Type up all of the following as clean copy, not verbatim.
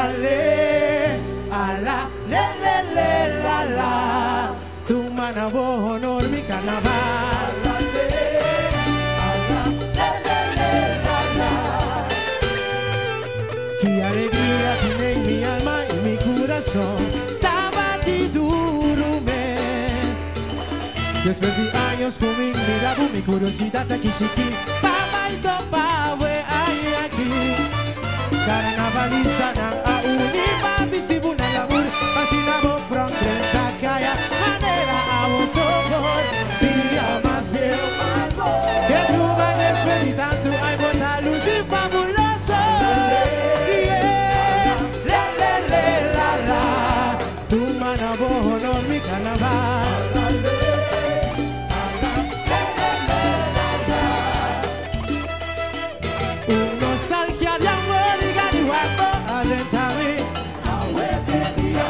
La le, a la, le le le la la. Tuma na bo honor mi carnaval. La le, a la, le le le la la. Ki alegria tin den mi alma y mi curason ta bati duro mes. Despues di años cu mi mira bo mi curiosidad ta kishiki pa bay topa bo e aña aki. Carnavalistanan a uni pa bisti bo na lamur pa asina bo pronk drenta caya manera abo so por dia mas bieu. Ke truma despues di tantu ay bo ta luci fabuloso. Yeah, le le le la la. Tuma na bo honor mi carnaval. Un nostalgia di amor y garihuaco adrenta mi. Awe te dia,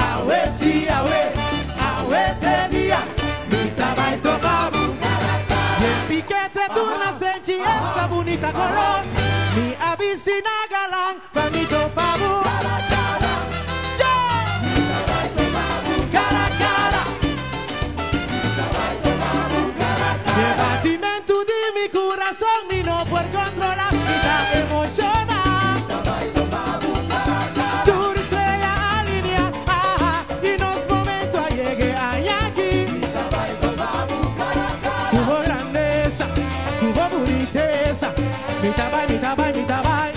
awe si awe, awe te dia, mi ta bai topa bo. Den pikete tur na stenchi esta bunita color, mi a bisti na galan pa mi topa bo. Yeah! Cara cara. E batimentu di mi curason mi no por controla, mi ta emociona. Tur estrella a linea, aha, y nos momento a yega aña aki. Cu bo grandeza, cu bo buniteza, mi ta bai, mi ta bai, mi ta bai.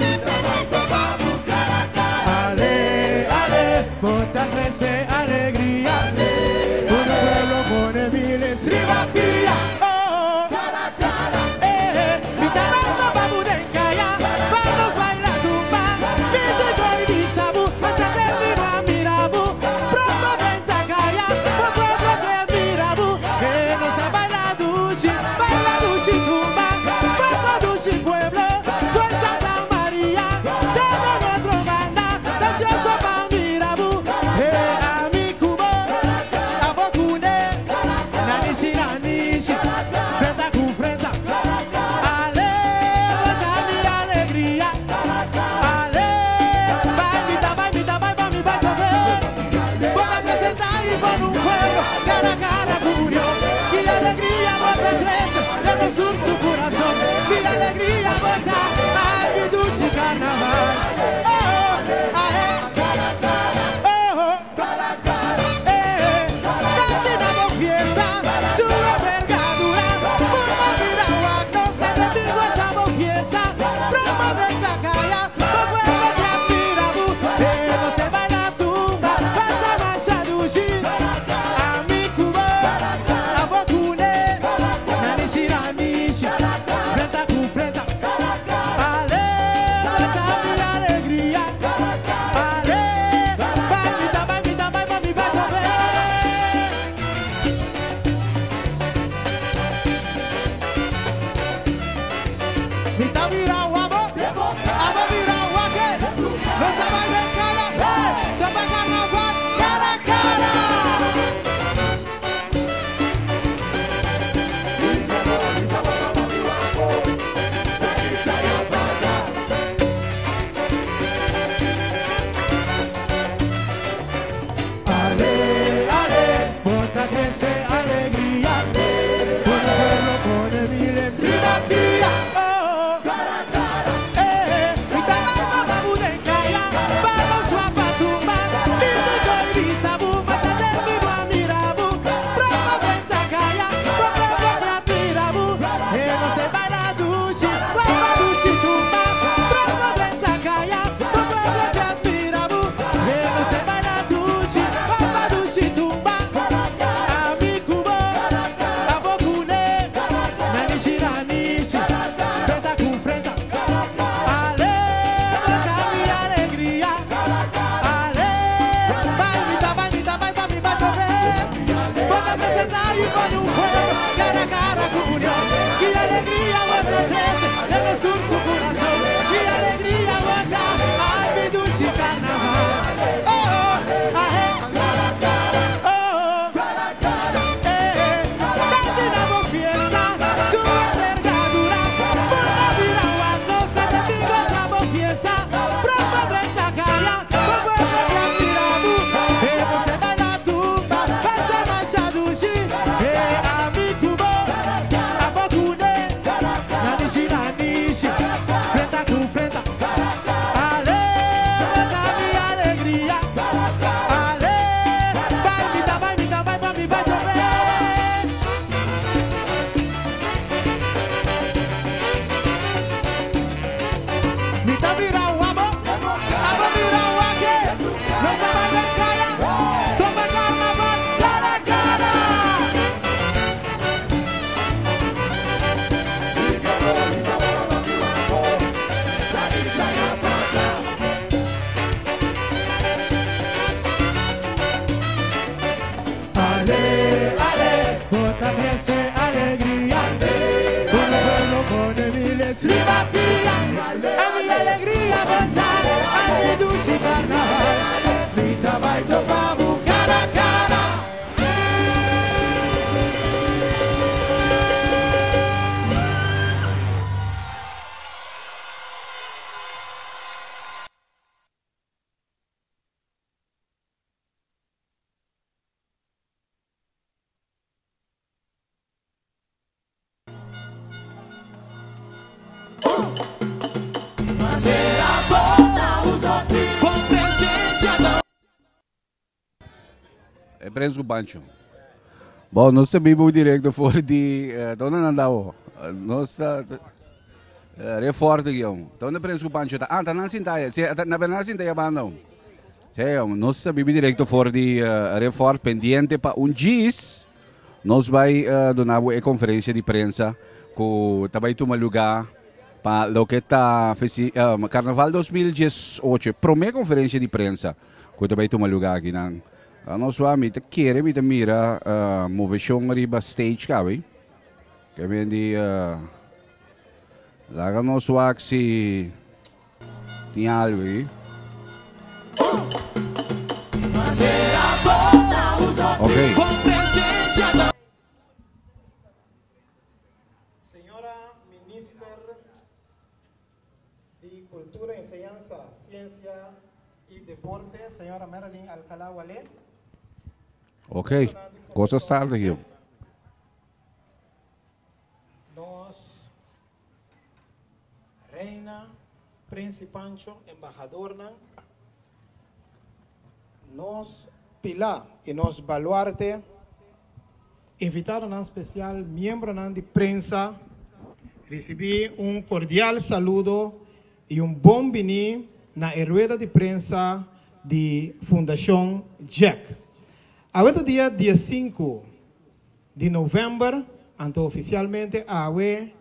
Ay mi alegria bo ta, ay mi dushi karnaval. Mi ta bai topa bo kara kara. E prens ku Pancho. Bon, nos ta bibo directo for di eh, donde nan dao? Nos ta eh, re forte guion. Donde prens ku Pancho ta? Ah, ta nan sinta ya. Si, ta na nan sinta ya banda. Sí, nos ta bibo directo for di eh, re forte pendiente pa un gis. Nos bai duna bo e konferensia di prensa ku ta bai tuma lugá pa loke ta Karnaval 2018, e promé konferensia di prensa ku ta bai tuma lugá akinan. Nos wak mi ta kere mi ta mira moveshon riba stage kawe. Ke men di laga nos wak si Tin algo ahí. Ok. Señora Minister di Cultura, Enseñansa, Ciencia y Deporte, señora Marilyn Alcalá Wallé. Ok, cosas tarde aquí. Nos Reina, Prins y Pancho, embahadornan, nos pilá y nos baluarte, invitadonan special, miembronan di prensa, ricibi un cordial saludo y un bon bini na e rueda di prensa di Fundacion Jack. Awe ta dia diesinku di november, anto oficialmente awe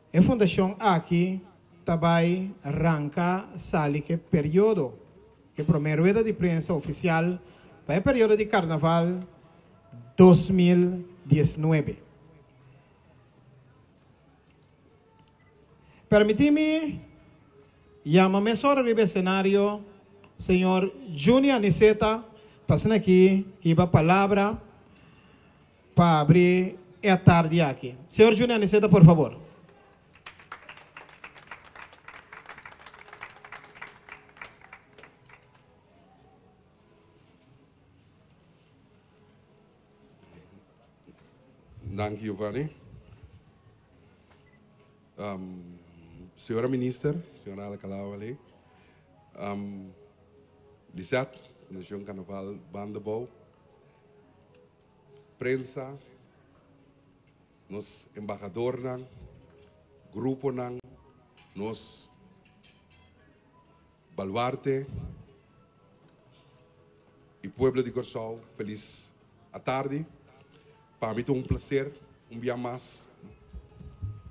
e fundacion aki ta bay ranca sali ke periodo, ke prome rueda di prensa oficial pa e periodo di Carnaval 2019. Permiti mi yama mesora riba escenario señor Juni Aniceta pa asina aki hiba palabra pa abri e atardi aki. Señor Juni Aniceta por favor. Danki Giovanni. Señora Minister, señora Alcalá Wallé, Lisette, Fundacion Carnaval Banda Bou, prensa, nos embahadornan, gruponan, nos baluarte y pueblo di Corsou, feliz atardi. Pa mi ta un placer un bia mas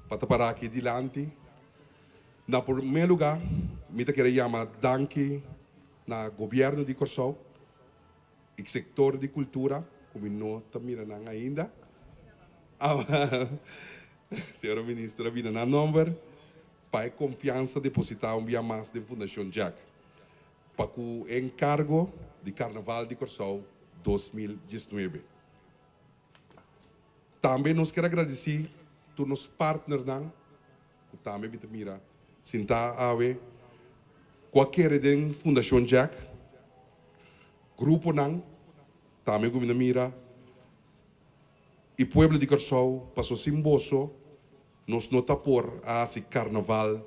pa ta para aki dilanti. Na prome lugar mi ta kere yama danki na Gobierno di Corsou y sector di cultura cu mi no ta mira nan ainda. Señora Minister a bina nan nomber pa e confiansa deposita un bia mas den Fundacion Jack pa cu e encargo di Carnaval di Corsou 2019. Tambe nos kier a gradisí tur nos partnernan ku tambe mi ta mira sintá awe ku a kere den Fundashon Jack, gruponan tambe ku mi ta mira i pueblo di Kòrsou paso sin boso nos no ta por a hasi Karnaval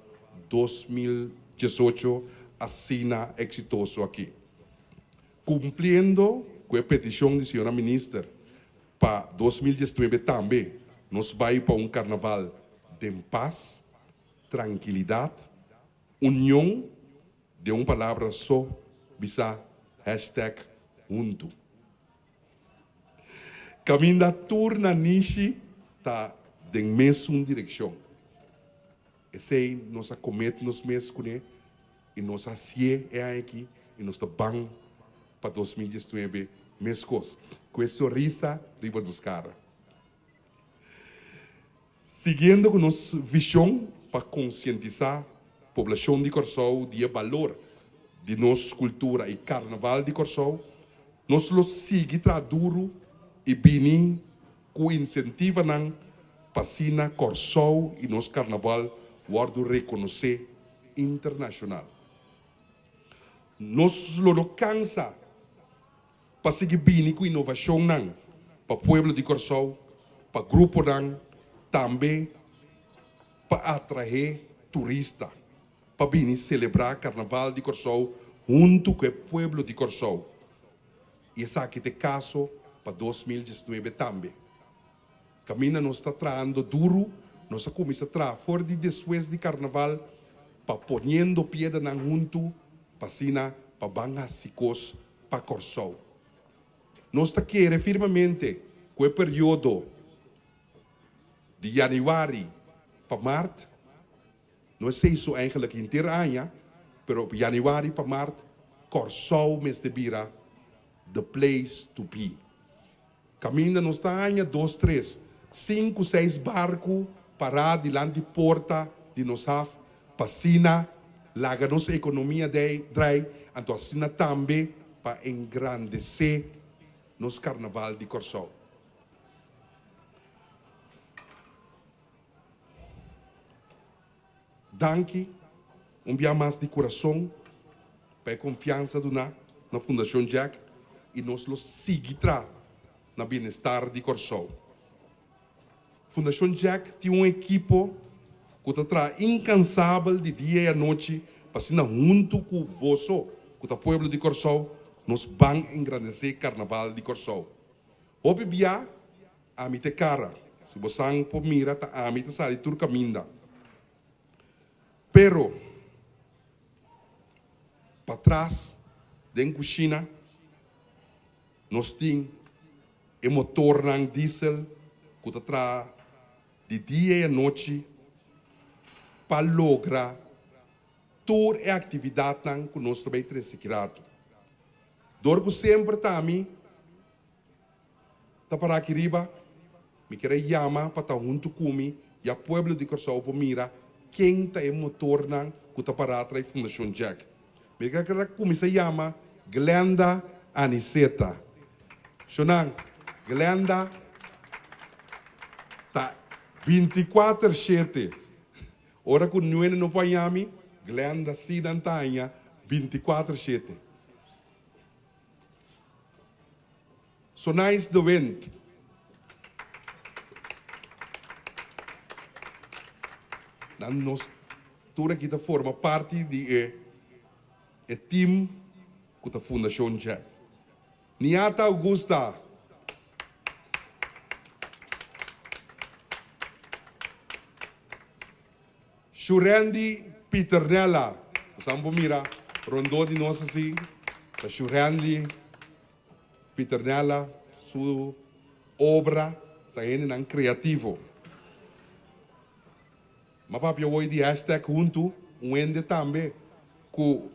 2018 asina eksitoso aki. Cumpliendo cu e peticion di señora Minister pa 2019 tambe nos bay pa un Carnaval den paz, trankilidad, union, den un palabra so bisa hashtag hunto. Caminda tur nanishi ta den mesun direccion. Esey nos a comet nos mes cune y nos a hacié e aña aki y nos ta ban pa 2019 mescos, cu e sonrisa riba nos cara. Siguiendo cu nos vision pa concientisa. poblashon di Kòrsou di e balor di nos kultura i karnaval di Kòrsou. Nos lo sigui traha duru i bini ku insentivanan pa asina Kòrsou i nos karnaval wòrdu rekonosé internashonal. Nos lo no kansa pa sigui bini ku inovashonnan pa pueblo di Kòrsou, pa gruponan, tambe pa atraé turista pa bini selebrá Karnaval di Kòrsou huntu ku e pueblo di Kòrsou. I esaki ta e kaso pa 2019 tambe. Kaminda nos ta trahando duru, nos a kuminsá traha for di despues di Karnaval pa poniendo piedanan huntu pa asina pa ban hasi kos pa Kòrsou. Nos ta kere firmemente ku e periodo di yanüari pa mart, no esei so eigenlijk henter aña, pero yanüari pa mart Kòrsou mester bira the place to be. Kaminda nos ta haña dos tres, sinku seis barku pará dilanti porta di nos haf pa asina laga nos ekonomia drai, anto asina tambe pa engrandesé nos karnaval di Kòrsou. Danki un bia mas di kurason pa e konfiansa duná na Fundashon Jack i nos lo sigui tra na bienestar di Kòrsou. Fundashon Jack tin un ekipo ku ta traha inkansabel di dia i anochi pa asina huntu ku boso ku ta pueblo di Kòrsou nos ban engrandesé Karnaval di Kòrsou. Hopi bia Ami ta e kara. Si bo san por mira ta ami ta sali tur kaminda. Pero patras den kushina nos tin e motornan diesel ku ta traha di dia i anochi pa logra tur e aktividatnan ku nos ta bai trese ki ratu. Dor ku semper ta ami. Ta para aki riba, mi kier a yama pa ta huntu ku mi ya pueblo di Kòrsou por mira ken ta e motornan ku ta para tras e Fundashon Jack. Mi kier a kuminsá yama Glenda Aniceta. Shonnan, Glenda ta bintikuater shete. Ora ku nuene no por haña mi, Glenda si nan ta haña bintikuater shete. So nice the wind. Nan nos tur aki ta forma parti di e e team ku ta Fundashon Jack. Niata Augusta. Shurendi Pieternella. Bosan por mira rondó di nos asi ta Shurendi Pieternella su obra ta hendenan creativo. M'a papia hoy di hashtag huntu un hende tambe cu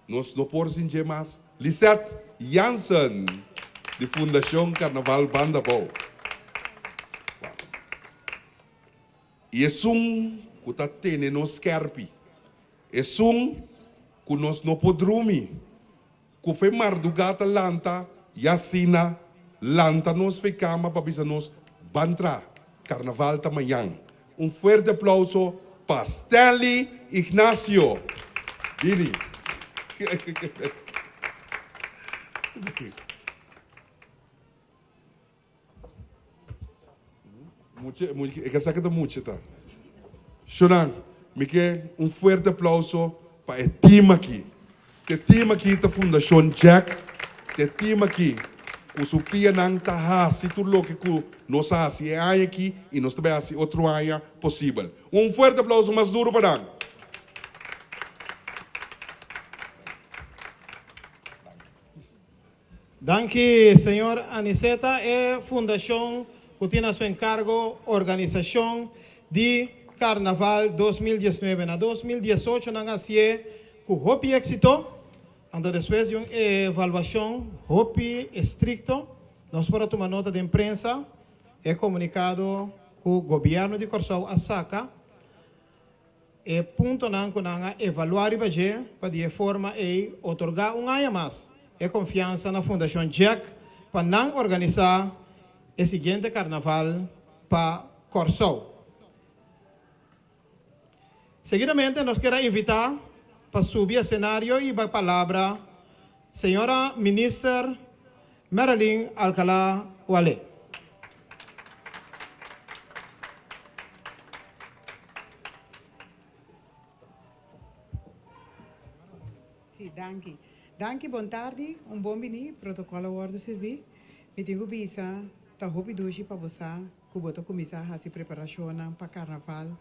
nos no por sin dje mas, Lisette Jansen di Fundacion Carnaval Banda Bou. I esun ku ta tene nos skèrpi, esun ku nos no por drumi, ku fe mardugá ta lanta i asina lanta nos fe kama pa bisa nos, Ban tra, karnaval ta mañan. Un fuerte aplauso pa Stanley Ignacio. Bini. Mucha, mucha, e sa ke ta mucha ta. Shonan, mi ke un fuerte aplauso pa e team aki. E team aki ta Fundashon Jack. E team aki ku su pianan ta hasi tur loke ku nos a hasi e aña aki i nos ta bai hasi otro aña posibel. Un fuerte aplauso mas duro pa nan. Danki señor Aniceta. E fundacion cu tin na su encargo organisacion di Carnaval 2019. Na 2018 nan hacié cu hopi exito, anto despues di un evaluacion hopi estricto, nos por a tuma nota den prensa e comunicado cu Gobierno di Corsou a saca. E puntonan ku nan a evaluá riba dje pa di e forma ei otorgá un aña mas e konfiansa na Fundashon Jack pa nan organisá e siguiente karnaval pa Kòrsou. Seguidamente nos kier a invitá pa subi esenario i ba palabra señora Minister Marilyn Alcalá Wallé. Sí, danki. Danki, bon tardi, un bon bini, protocol a wordo sirbi. Mi tin cu bisa, ta hopi dushi pa bo sa cu bo ta cuminsa haci preparacionnan pa carnaval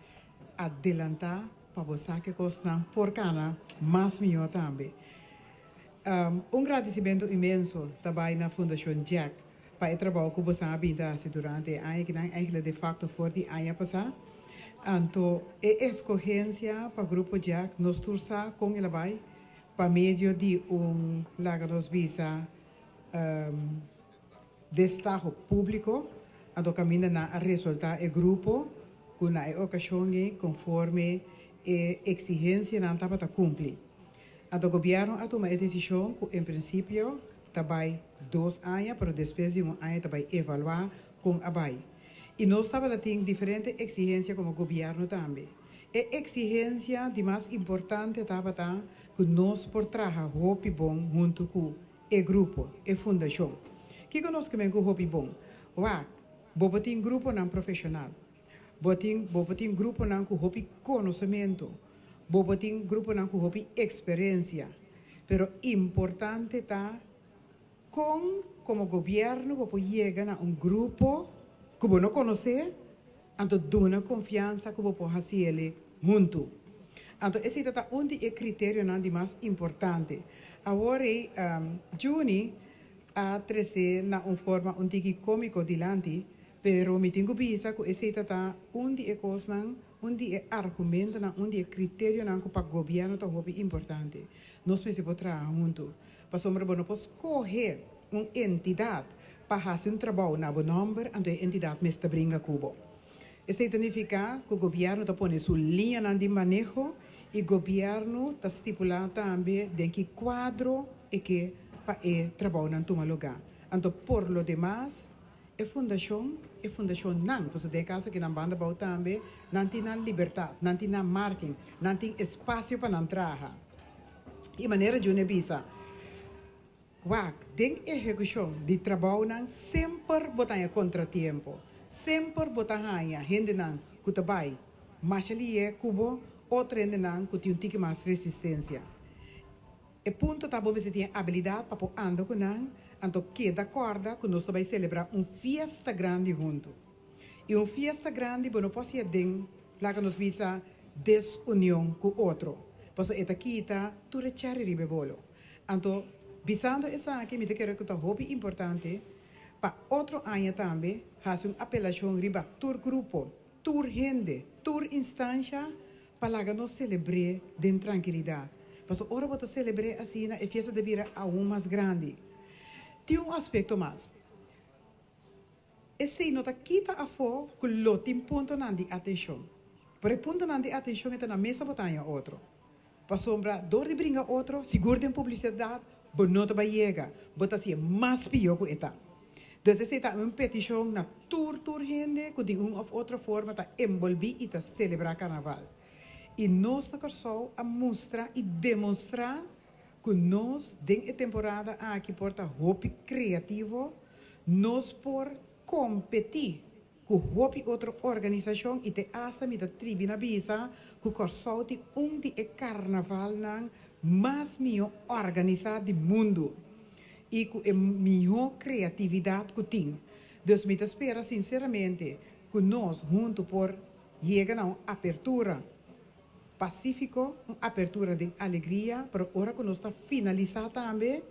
adelanta pa bo sa ke cosnan por cana mas miho tambe. Un gradicimento inmenso ta bay na Fundacion Jack pa e trabou ku bosan a bin ta hasi durante e aña kinan, eigenlijk de facto for di aña pasá. Anto e eskohensia pa Grupo Jack nos tur sa kon el a bai pa medio di un, laga nos bisa, destaho públiko, anto kaminda nan a resultá e grupo ku na e okashon ei konforme e eksigensianan tabata kumpli. Anto gobièrnu a tuma e desishon ku en prinsipio ta bai dos aña, pero despues di un aña ta bai evaluá kon a bai. I nos tabata tin diferente eksigensia komo gobièrnu tambe. E eksigensia di mas importante tabata ku nos por traha hopi bon huntu ku e grupo, e fundashon. Kiko nos ke men ku hopi bon? Wak, bo por tin gruponan profeshonal, bo tin bo por tin gruponan ku hopi konosementu, Bo por tin gruponan ku hopi eksperensia, pero importante ta kon komo gobièrnu bo por yega na un grupo ku bo no konosé, anto duna konfiansa ku bo por hasi el'e huntu. Anto esei ta ta un di e kriterionan di mas importante. Awor ei Juni a trese na un forma un tiki kómiko dilanti, pero mi tin ku bisa ku esei ta ta un di e kosnan Un di e argumentonan, un di e kriterionan ku pa gobièrnu ta hopi importante. Nos mester por traha huntu. Pasobra bo no por skohe un entidat pa hasi un trabou na bo nòmber, anto e entidat mester bringa ku bo. Esei ta nifiká ku gobièrnu ta pone su liñanan di maneho i gobièrnu ta stipulá tambe den ki kuadro e ke pa e trabounan tuma lugá. Anto por lo demas, E fundashon, e fundashonnan, pasobra den e kaso aki nan banda abou tambe, nan tin nan libertat, nan tin nan margen, nan tin espasio pa nan traha. I manera Juni a bisa, wak, den ehekushon di trabounan semper bo ta haña kontratiempo, semper bo ta haña hendenan ku ta bai masha lié ku bo, otro hendenan ku tin un tiki mas resistensia. E punto ta bo mester tin e abilidat pa por anda ku nan, anto keda kòrda ku nos ta bai selebrá un fiesta grandi huntu. I un fiesta grandi bo no por hasié den, laga nos bisa, desunion ku otro, pasobra e ta kita tur e chèri riba e bolo. Anto, bisando esaki, mi ta kere ku ta hopi importante pa otro aña tambe hasi un apelashon riba tur grupo, tur hende, tur instansha Pa laga nos selebr'é den trankilidat. Pasobra ora bo ta selebr'é asina, e fiesta ta bira aun mas grandi. Tin un aspekto mas. Esei no ta kita afó ku lo tin puntonan di atenshon. Pero e puntonan di atenshon e ta na mesa bo ta haña otro. Pasobra dor di bringa otro, sigur den publisidat, bo no ta bai yega. Bo ta hasié mas pió ku e ta. Dus esei ta un petishon na tur tur hende ku di un òf otro forma ta enbolbí i ta selebrá karnaval. I nos na Kòrsou a mustra i demonstrá ku nos den e temporada aki por ta hopi kreativo, nos por kompetí ku hopi otro organisashon i te asta mi ta tribi na bisa ku Kòrsou tin un di e karnavalnan mas mihó organisá di mundu i ku e mihó kreatividat ku tin. Dus mi ta spera sinseramente ku nos huntu por yega na un apertura pasífiko, un apertura den alegria, pero ora ku nos ta finalisá tambe,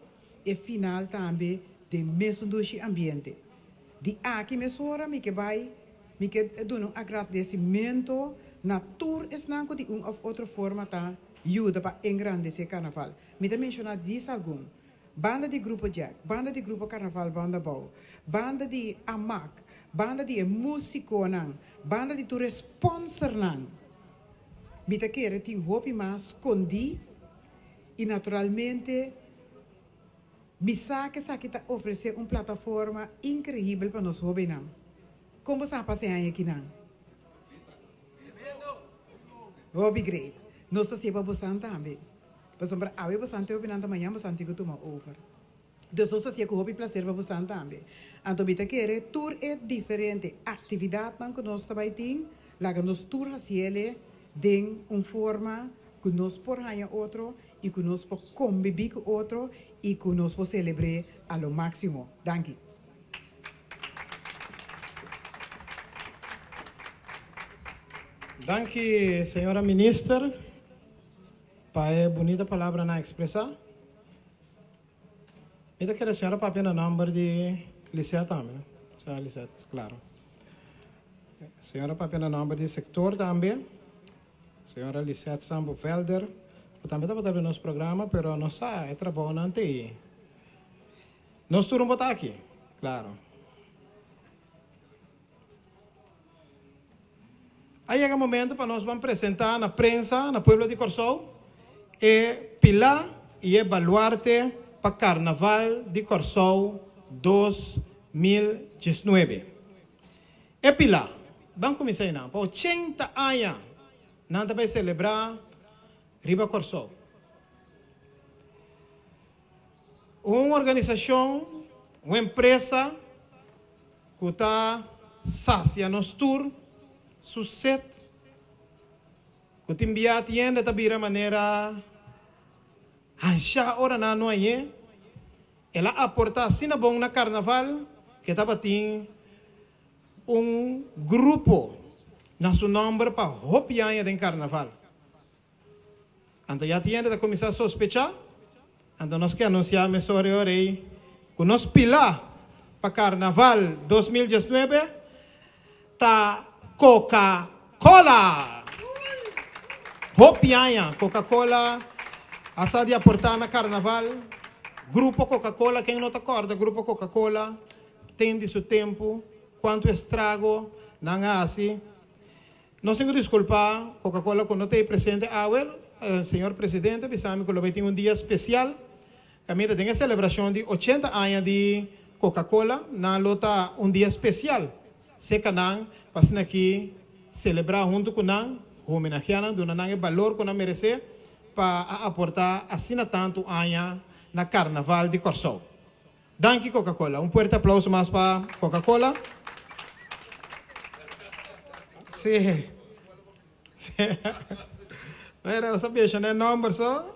e final tambe den mesun dushi ambiente. Di aki mesora mi ke bai, mi ke duna un agradecimento na tur esnan ku di un of otro forma ta yuda pa engrandece Carnaval. Mi ta menciona djis algun, banda di Grupo Jack, banda di Grupo Carnaval Banda Bou, banda di Amak, banda di e musiconan, banda di tur e sponsornan. Mi ta kere tin hopi mas skondí i naturalmente mi sa ku esaki ta ofresé un plataforma inkreibel pa nos hóbennan. Kon bo sa pasa e aña akinan? Hopi great. Nos ta siña pa bosan tambe. Pasobra awe bosan ta e hóbennan ta mañan bosan tin ku tuma over. Dus nos ta hasié ku hopi plaser pa bosan tambe. Anto mi ta kere tur e diferente aktividatnan ku nos ta bai tin, laga nos tur hasiele den un forma ku nos por haña otro i ku nos por kombibí ku otro i ku nos por selebr'é a lo máksimo. Danki. Danki señora Minister pa e bunita palabranan ekspresá. Mi ta kere señora papia na nomber di Lisette tambe, no? Señora Lisette, claro. Señora papia na nomber di sector tambe. Señora Lisette Sambo Velder, cu tambe tabata den nos programa, pero no sa e trabounan te. Nos tur un bota aki, claro. A yega momento pa nos ban presenta na prensa, na pueblo di Kòrsou, e pilá i e baluarte pa Karnaval di Kòrsou 2019. E pilá, ban kuminsá einan, pa 80 aña nan ta bai selebrá riba Kòrsou. Un organisashon, un empresa ku ta sasia nos tur su set, ku tin bia tienda ta bira manera hanshá ora nan no hañ'é. El a aportá asina bon na karnaval ku e tabatin un grupo na su nòmber pa hopi aña den karnaval. Anto ya tin hende ta kuminsá sospechá. Anto nos ke anunsiá mesora e ora ei ku nos pilá pa Karnaval 2019 ta Coca-Cola! Hopi aña Coca-Cola a sa di aportá na Karnaval. Grupo Coca-Cola, ken no ta kòrda Grupo Coca-Cola ten di su tempu kuantu estrago nan a hasi. Nos tin ku diskulpá Coca-Cola ku no ta ei presente awe. Señor Presidente a bisa mi ku lo bai tin un dia spesial kaminda den e selebrashon di 80 aña di Coca-Cola nan lo ta un dia spesial seka nan pa asina aki selebrá huntu ku nan, homenageá nan, duna nan e balor ku nan meresé pa a aportá asina tantu aña na Karnaval di Kòrsou. Danki Coca-Cola. Un fuerte aplauso mas pa Coca-Cola. Sí. Sí. Mira, bo sa mencioná e nomber so,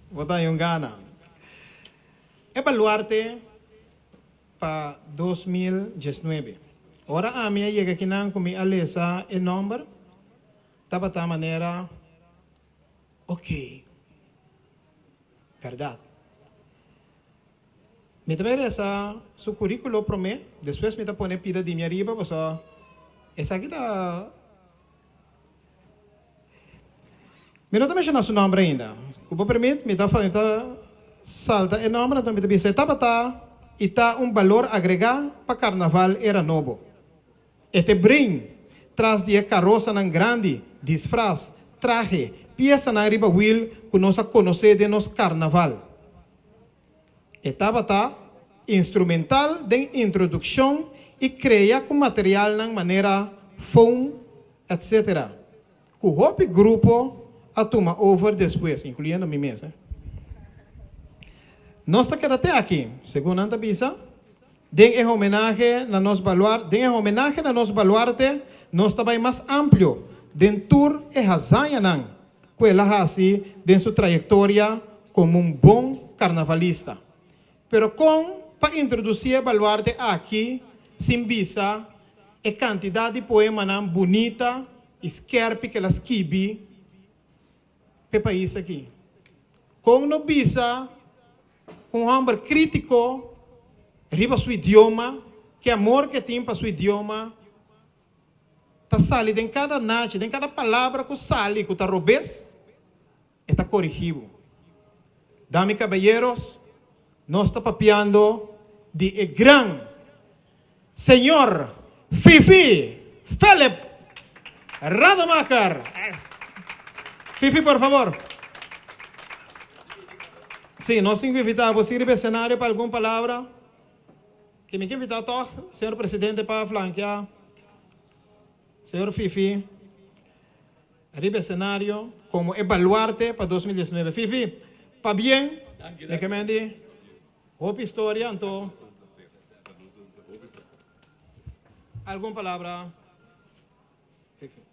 bo ta un gana. E baluarte pa 2019. Ora ami a yega akinan ku mi a lesa e nomber, tabata manera, ok. Bèrdat. Mi ta bai resa su curriculo prome, despues mi ta pone pida di mi ariba pasobra esaki ta. Mi no ta menciona su nomber ainda. Cu bo permit mi ta mi ta salta e nomber anto mi ta bisa e tabata y ta un balor agrega pa Carnaval era nobo. E te brin tras di e karosanan grandi, disfras, trahe, piesanan riba wil ku nos a konosé den nos karnaval. E tabata instrumental den introdukshon i krea ku materialnan manera foam etc. Ku hopi grupo a tuma over despues, inkluyendo mi mes. Nos ta keda te aki, segun nan ta bisa, den e homenahe na nos baluar, den e homenahe na nos baluarte, nos ta bai mas amplio den tur e hazañanan ku el a hasi den su trayektoria komo un bon karnavalista. Pero kon pa introdusí e baluarte aki sin bisa e kantidat di poemanan bunita i skèrpi ku el a skibi p'e pais aki? Kon no bisa un hòmber krítiko riba su idioma, ke amor ke tin pa su idioma ta sali den kada nachi, den kada palabra ku sali ku ta robes, e ta korigí bo. Dami kabayeros, nos ta papiando di e gran Señor Fifi Philip Rademacher. Fifi, por favor. Sí, nos tin ku invitá bo si riba esenario pa algun palabra. Ke mi ke invitá tòg, señor presidente, pa flankeá señor Fifi riba esenario komo e baluarte pa 2019. Fifi, pabien, mi ke mendi hopi historia, anto algun palabra, Fifi.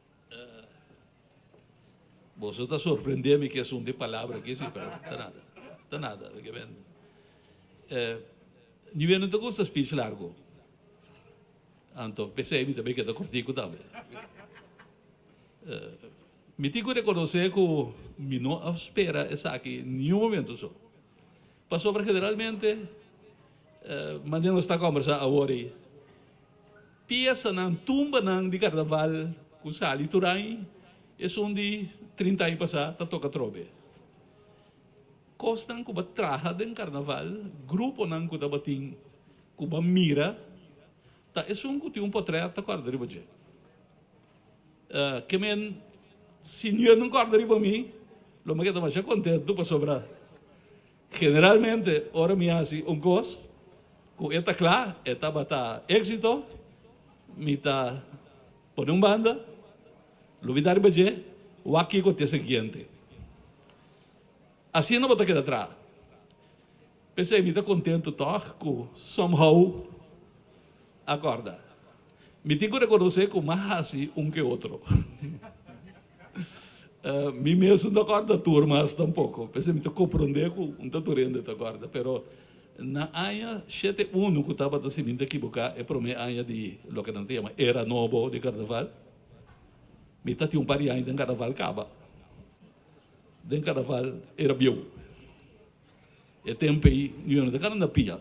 Boso ta sorprendé mi ku esun di palabra aki, si, pero ta nada, ta nada. Ke ben, niwe no ta gusta speech largo. Anto, p'esei mi ta bay keda kortiku tambe. Mi tin ku rekonosé ku mi no a spera esaki niun momento so. Pasobra generalmente, manera nos ta kòmbersá awor ei, Piesanan, tumbanan di karnaval ku sali tur aña, esun di 30 aña pasá ta toka trobe. Kosnan ku bo traha den karnaval, gruponan ku tabatin ku bo mira, ta esun ku tin un potrèt ta kòrda riba dje. Ke men, si niun no kòrda riba mi, lo mi keda masha kontentu pasobra Generalmente ora mi hasi un kos ku e ta kla, e tabata éksito, mi ta pone un banda, lo mi ta riba dje, wak kiko ta e siguiente. Asina bo ta keda traha. P'esei mi ta kontentu tòg ku somehow a kòrda. Mi tin ku rekonosé ku m'a hasi un ke otro. Mi mes no ta kòrda tur mas tampoko. P'esei mi ta komprondé ku un ta tur hende ta kòrda. Pero na aña shete unu ku tabata, si mi no ta ekiboká, e promé aña di loke nan ta yama era nobo di karnaval, mi ta tin un par di aña den karnaval kaba. Den karnaval era bieu. E tempu ei mi no ta kanda na pia.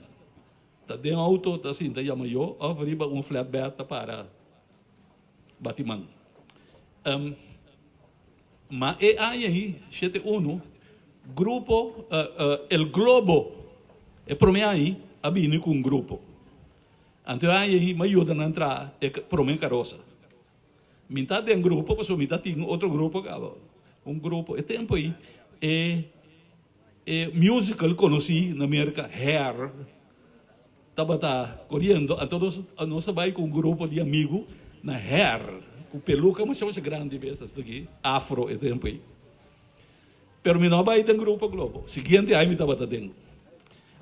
Ta den auto ta sinta yama yo of riba un flatbed ta para bati man. Um, ma e aña ei, 71, grupo uh, uh, El Globo, e prome aña a bini ku un grupo. Anto e aña ei m'a yuda nan traha e prome karosa. Mi ta den grupo pasobra mi ta tin otro grupo kaba. Un grupo, e tempo ei e E musical conoci na Merca, Hair, tabata coriendo, anto nos nos a bay cu un grupo di amigo na Hair, cu peluca masha masha grandi bes hasta aki, afro e tempo ey. Pero mi no a bay den grupo Globo, siguiente aña mi tabata den.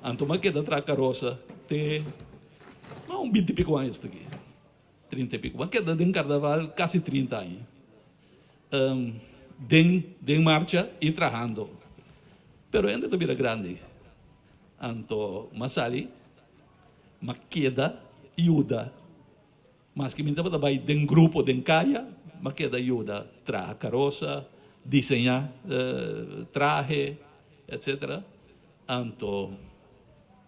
Anto mi a keda traha carosa te mas un binti pico aña hasta aki, trinta y pico. Mi a keda den carnaval casi 30 aña. Den den marcha y trahando. Pero hende ta bira grandi. Anto m'a sali, m'a keda yuda. Maske mi tabata bai den grupo den kaya, m'a keda yuda traha karosa, diseñá trahe, etcetera. Anto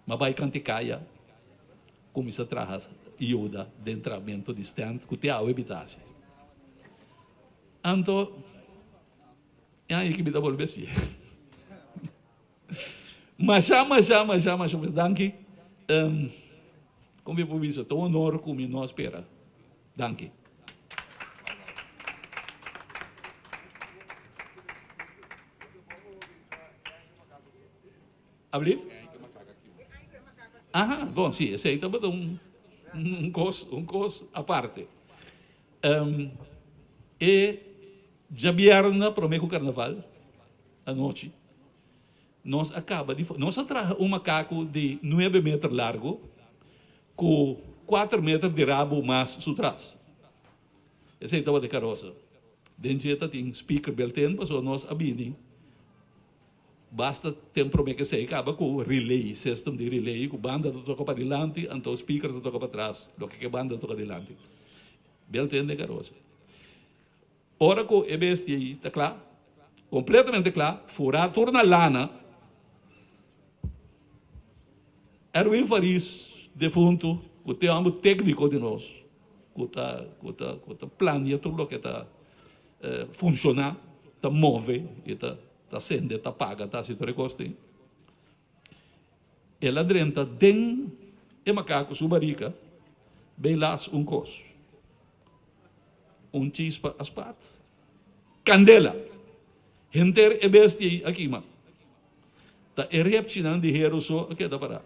m'a bai kanti kaya, kuminsá traha yuda den trahamentu di stand ku te awe mi ta hasi. Anto, e aña ki mi ta bolbe hasié. Masha, masha, masha, masha, masha danki. Um, kon mi por bisa, ta un honor ku mi no a spera. Danki. Ablief? Aha, bon, si, esei tabata un, un kos, un kos aparte. Um, e djabièrnè promé ku karnaval, anochi, nos a kaba di, nos a traha un makaku di nuebe meter largu ku kuater meter di rabu mas su tras. Esei tabata e karosa. Den dje ta tin speaker belten pasobra nos a bini Basta ten prome ke esei kaba ku relay, system di relay, ku banda ta toka padilanti anto speaker ta toka patras, loke ke banda ta toka dilanti. Bel tende karosa. Ora ku e bestia ei ta kla, kompletamente kla, furá tur na lana, Erwin Faris, defuntu, ku te homber tekniko di nos, ku ta ku ta ku ta plania tur loke ta funshoná, ta move i ta Ta sende, ta paga, ta hasi tur e kos tin. El a drenta den e makaku su barika, bay las un kos. Un chispa a spat. Kandela! Henter e bestia ei a kima. Ta e repchinan di heru so a keda pará.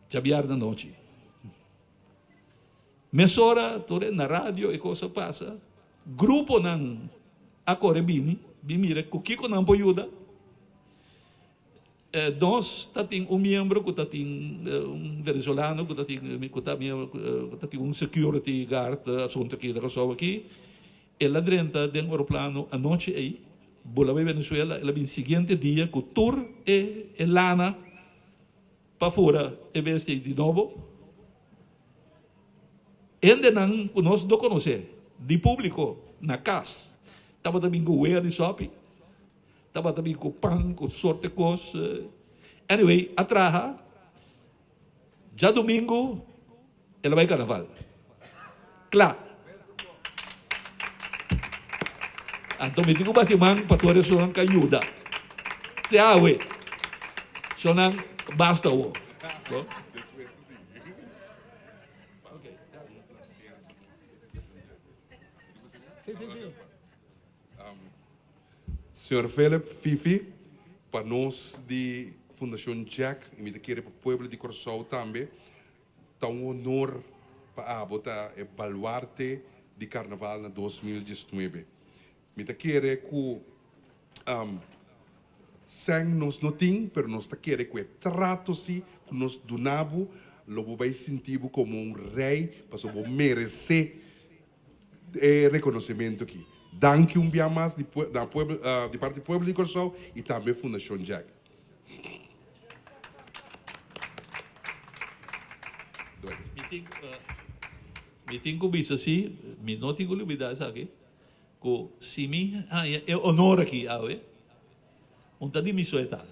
Djabièrnè anochi. Mesora tur e na radio e kos a pasa, gruponan a kore bini, bin mira ku kiko nan por yuda. Nos ta tin un miembro ku ta tin un venezolano ku ta tin ku ta ku ta tin un security guard asuntu aki na Kòrsou aki. El a drenta den oroplano anochi ei, bula bai Venezuela, el a bin siguiente dia ku tur e e lana pa fura e bestia ei di nobo. Hendenan ku nos no konosé di públiko na kas tabata bin ku wea di sòpi, tabata bin ku pan, ku sorte kos. Anyway, a traha djadumingu el a bai karnaval. Kla. Anto mi tin ku bati man pa tur esunnan ku a yuda. Te awe. Sonan basta awor. Señor Philip, Fifi, pa nos di Fundacion Jack y mi ta kere pa pueblo di Corsou tambe, ta un honor pa abo ta e baluarte di Carnaval na 2019. Mi ta kere cu Sèn nos no tin, pero nos ta kere ku e trato si ku nos duna bo, lo bo bai sinti bo komo un rei, pasobra bo meresé e rekonosementu aki. Danki un bia mas di na pueblo di parti pueblo di Kòrsou i tambe Fundashon Jack. Mi tin ku bisa si, mi no tin ku lubida esaki. Ku si mi haña e honor aki awe, un ta di mi soetal.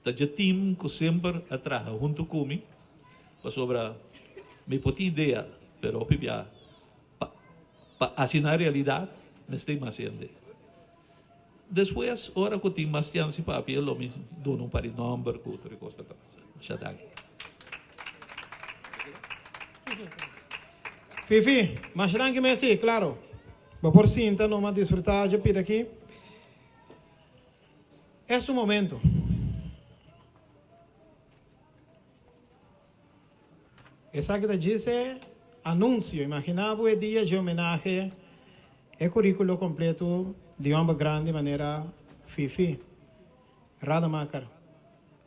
Ta dje team ku semper a traha huntu ku mi, pasobra mi por tin idea, pero hopi bia pa pa hasi nan realidat mester mas hende. Despues ora ku tin mas chance papia lo mi duna un par di nomber ku otro kos ta pasa. Masha danki. Fifi, masha danki mesi, claro. Bo por sinta numa disfruta dje pida aki. Es tu momento. Esaki ta djis e anuncio. Imagina bo e dia dje homenahe, e curiculo completo di homber grandi manera Fifi Rademaker.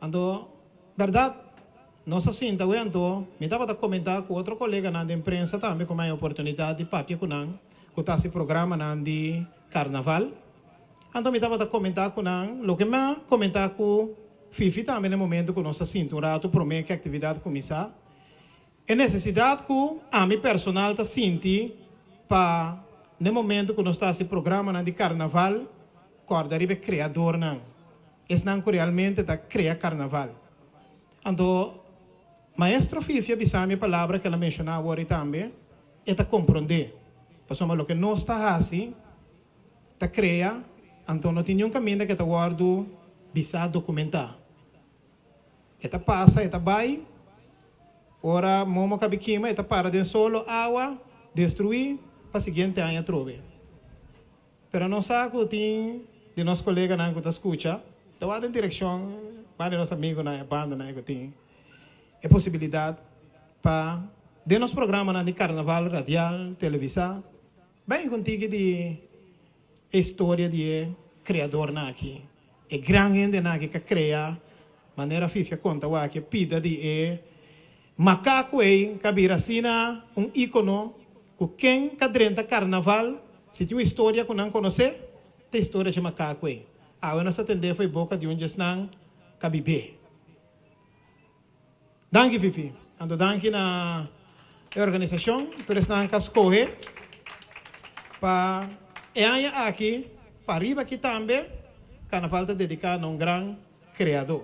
Anto, bèrdat, nos a sinta awe anto mi tabata komentá ku otro koleganan den prensa tambe ku mi a oportunidat di papia ku nan ku ta hasi programanan di karnaval. Anto mi tabata komentá ku nan loke mi a komentá ku Fifi tambe na e momento ku nos a sinta un ratu promé ku e aktividat kuminsá, e nesesidat ku ami personal ta sinti pa na e momento ku nos ta hasi programanan di karnaval kòrda riba e kreadornan. Esnan ku realmente ta krea karnaval. Anto, Maestro Fifi a bisa mi e palabra ku el a menshoná awor i tambe e ta komprondé. Pasobra loke nos ta hasi ta krea, anto no tin niun kaminda ku e ta wòrdu bisá dokumentá. E ta pasa, e ta bai, ora momo kabi kima e ta para den solo, awa, destruí pa siguiente aña atrobe. Pero nos sa cu tin di nos coleganan cu ta scucha, ta wak den direccion ban di nos amigonan e bandanan cu tin e posibilidad pa den nos programanan di carnaval radial, televisa, bay contigo di e historia di e creadornan aki, e gran hendenan aki ca crea, manera Fifi a conta wak, e pida di e macaco ey ca bira asina un icono Ku ken ka drenta karnaval, si tin un historia ku nan konosé, ta historia dje makaku ei. Awe nos a tendé fo'i boka di un djesnan ka bibé. Danki Fifi. Anto danki na e organisashon, tur esnan ka skohe pa e aña aki pa riba aki tambe karnaval ta dediká na un gran kreadó.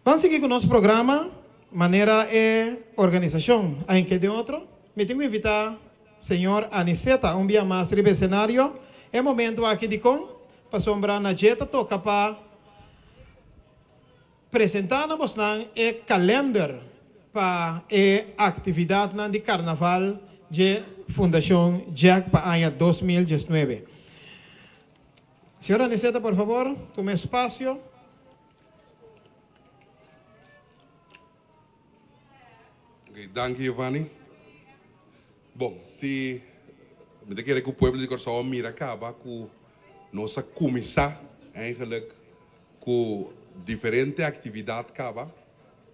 Ban sigui ku nos programa manera e organisashon a enk'e den otro. Mi tin ku invitá señor Aniceta un bia mas riba esenario. E momento aki dikon? Pasobra na dje ta toka pa presentá na bosnan e kalender pa e aktividatnan di karnaval. dje Fundashon Jack pa aña 2019. Señora Aniceta, por favor, tuma espasio. Ok, danki Giovanni. Bon, si mi ta kere ku pueblo di Kòrsou a mira kaba ku nos a kuminsá eigenlijk ku diferente aktividat kaba.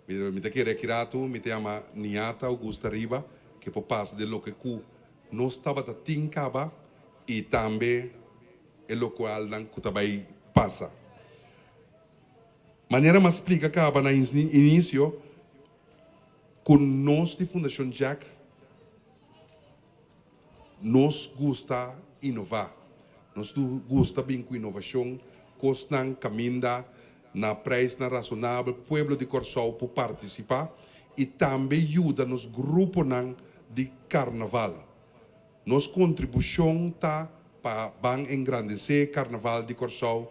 Mi ta kere aki ratu mi ta yama Niata Augusta riba ke por pasa den loke ku nos tabata tin kaba i tambe e lokualnan ku ta bai pasa. Manera mi a splika kaba na inisio ku nos di Fundashon Jack nos gusta inová, nos gusta bin ku inovashon, kosnan kaminda na preisnan rasonabel pueblo di Kòrsou por partisipá i tambe yuda nos gruponan di karnaval. Nos kontribushon ta pa ban engrandesé Karnaval di Kòrsou,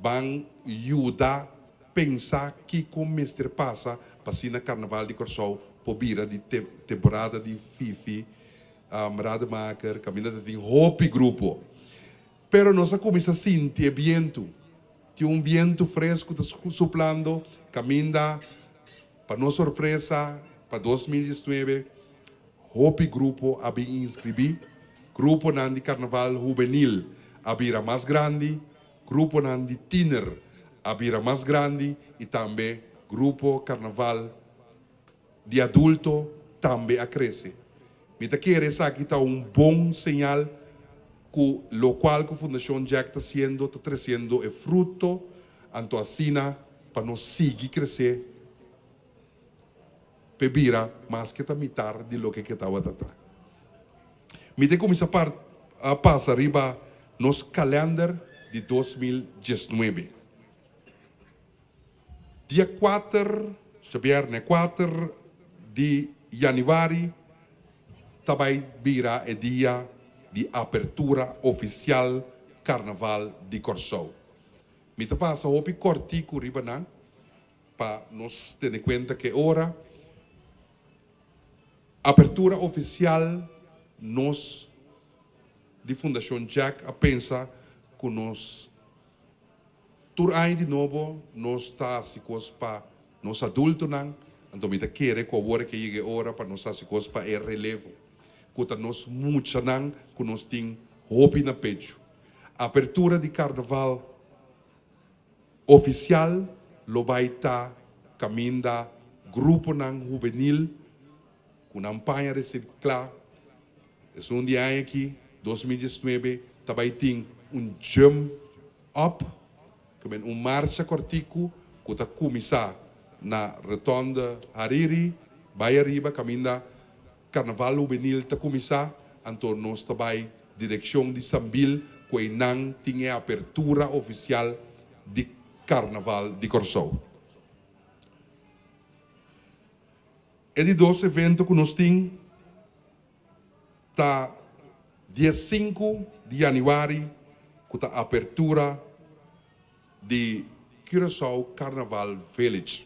ban yuda pensa kiko mester pasa pa asina Karnaval di Kòrsou por bira di temporada di Fifi Rademaker kaminda ta tin hopi grupo. Pero nos a kuminsá sinti e bientu. Tin un bientu fresku ta suplando kaminda pa nos sorpresa pa 2019 Hopi grupo a bin inskribí, gruponan di karnaval hubenil a bira mas grandi, gruponan di tiner a bira mas grandi i tambe grupo karnaval di adulto tambe a krese. Mi ta kere esaki ta un bon señal ku lokual ku Fundashon Jack ta hasiendo ta tresiendo e fruto, anto asina pa nos sigui krese. P'e bira maske ta mitar di loke ke tabata ta. Mi ta kuminsá par a pasa riba nos kalènder di 2019. Dia kuater, djabièrnè kuater di yanüari ta bai bira e dia di apertura ofisial Karnaval di Kòrsou. Mi ta pasa hopi kòrtiku riba nan. Pa nos tene kuenta ke ora apertura ofisial nos di Fundashon Jack a pensa ku nos tur aña di nobo nos ta hasi kos pa nos adultonan, anto mi ta kere ku awor ke yega e ora pa nos hasi kos pa e relevo ku ta nos muchanan ku nos tin hopi na pechu. Apertura di karnaval. Ofisial lo bai ta kaminda gruponan hubenil ku nan paña resiklá. Esun di aña aki, 2019, ta bai tin un jump up, ke men un marcha kòrtiku ku ta kuminsá na Rotonde Hariri bai ariba kaminda Karnaval hubenil ta kuminsá, anto nos ta bai direkshon di Sambil ku einan tin e apertura ofisial di Karnaval di Kòrsou. E di dos evento ku nos tin ta dia sinku di yanüari ku ta apertura di Curaçao Carnaval Village.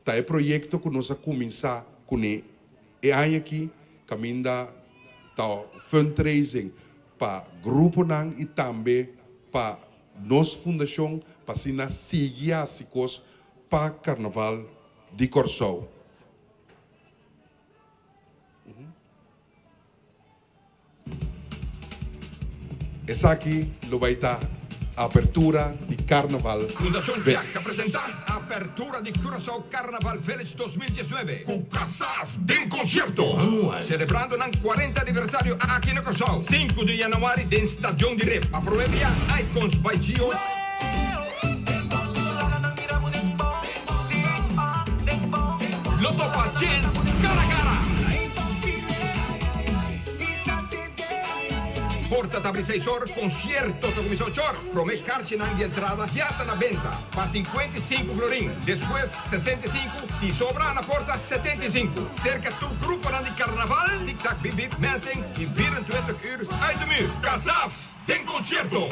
Ta e proyekto ku nos a kuminsá kuné e aña aki kaminda ta fundraising pa gruponan i tambe pa nos fundashon pa asina sigui hasi kos pa Karnaval di Kòrsou. Esaki lo bai ta apertura di Carnaval Fundacion Village. Jack ta presenta Apertura di Curaçao Carnaval Village 2019 cu Kasaf den concierto, celebrando nan 40 aniversario aki na Curaçao, 5 di januari den Stadion di Rif. Pa prome bia Icons by Gio. Lo topa Chens cara cara. Porta ta abri seis or, concierto ta cuminsa ocho or. Prome carchinan di entrada ya ta na benta pa 55 florin, despues 65, si sobra na porta 75. Cerca tur gruponan di carnaval, Tic Tac Bip Bip, Mensing y 24 uur uit de muur. Kasaf den concierto!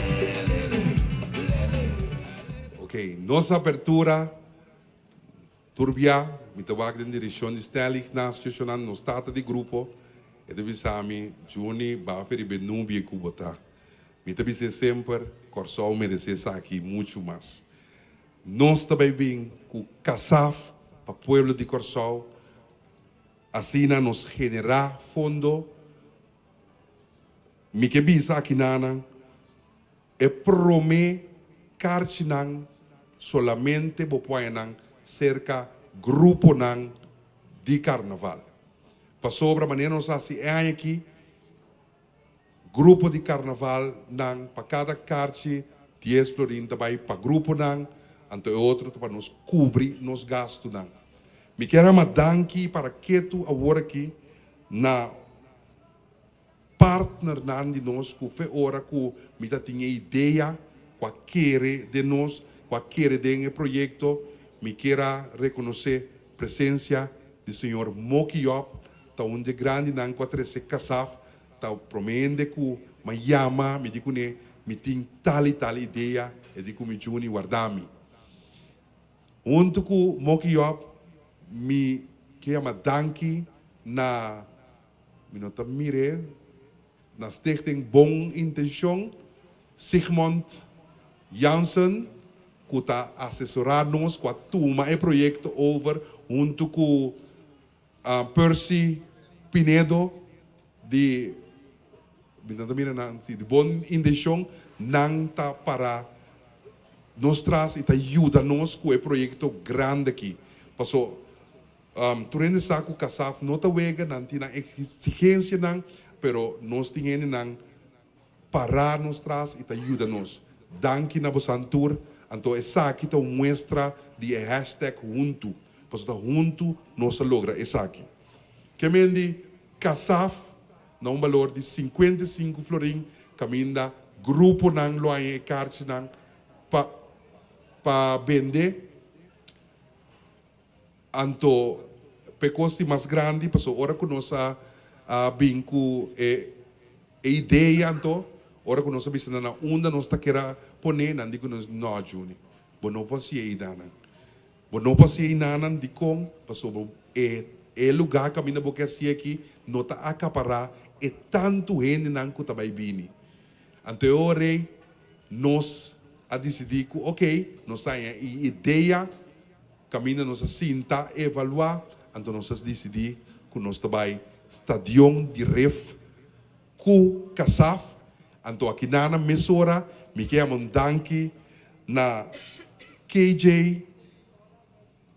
Ok, nos apertura tur bia mi ta wak den direccion di Stanley Ignacio, shonnan nos tata di grupo. E ta bisa mi, Juni, bafe riba e nubia ku bo ta. Mi ta bis'é semper, Kòrsou meresé esaki muchu mas. Nos ta bai bin ku kasaf pa pueblo di Kòrsou, asina nos generá fondo. Mi ke bisa akinanan, e promé karchinan solamente bo por haña nan serka gruponan di karnaval. Pasobra manera nos hasi e aña aki, Grupo di karnaval nan pa kada karchi dies florin ta bai pa gruponan, anto e otro ta pa nos kubri nos gastunan. Mi kier hama danki para ketu awor aki na partnernan di nos ku fe ora ku mi ta tin e idea ku a kere den nos, ku a kere den e proyekto. Mi kier a rekonosé presensia di señor Moki Job, ta un dje grandinan ku a trese Kasaf Ta prome hende ku m'a yama, mi di kuné, mi tin tal i tal idea, e di ku mi Juni warda mi. Huntu ku Moki Job mi ke yama danki na, mi no ta mir'é, na Stichting Bon Intencion, Sigmund Jansen ku ta asesorá nos, ku a tuma e proyekto over huntu ku Percy Pinedo di mi no ta mira nan si di bon intencion nan ta para nos tras y ta yuda nos cu e proyecto grandi aki paso tur hende sa cu Casaf no ta wega nan tin nan exigencianan pero nos tin hendenan para nos tras y ta yuda nos. Danki na bosan tur. Anto esaki ta un muestra di e hashtag huntu, pasobra ta huntu nos a logra esaki. Ke men di Kasaf na un balor di 55 florin kaminda gruponan lo haña e karchinan pa pa bende. Anto p'e kos di mas grandi, pasobra ora ku nos a a bin ku e e idea anto, ora ku nos a bisa nan na unda nos ta kera pone, nan di ku nos, No, Juni, bo no por hasi e idanan. Bo no por hasi e inanan, dikon? Pasobra e e lugá kaminda bo ke hasi aki no ta akapará e tantu hendenan ku ta bai bini. Anto e ora ei nos a disidí ku, okey, nos a haña e idea. Kaminda nos a sinta evaluá, anto nos a disidí ku nos ta bai stadion di Rif ku Kasaf. Anto akinana mesora mi ke yama un danki na KJ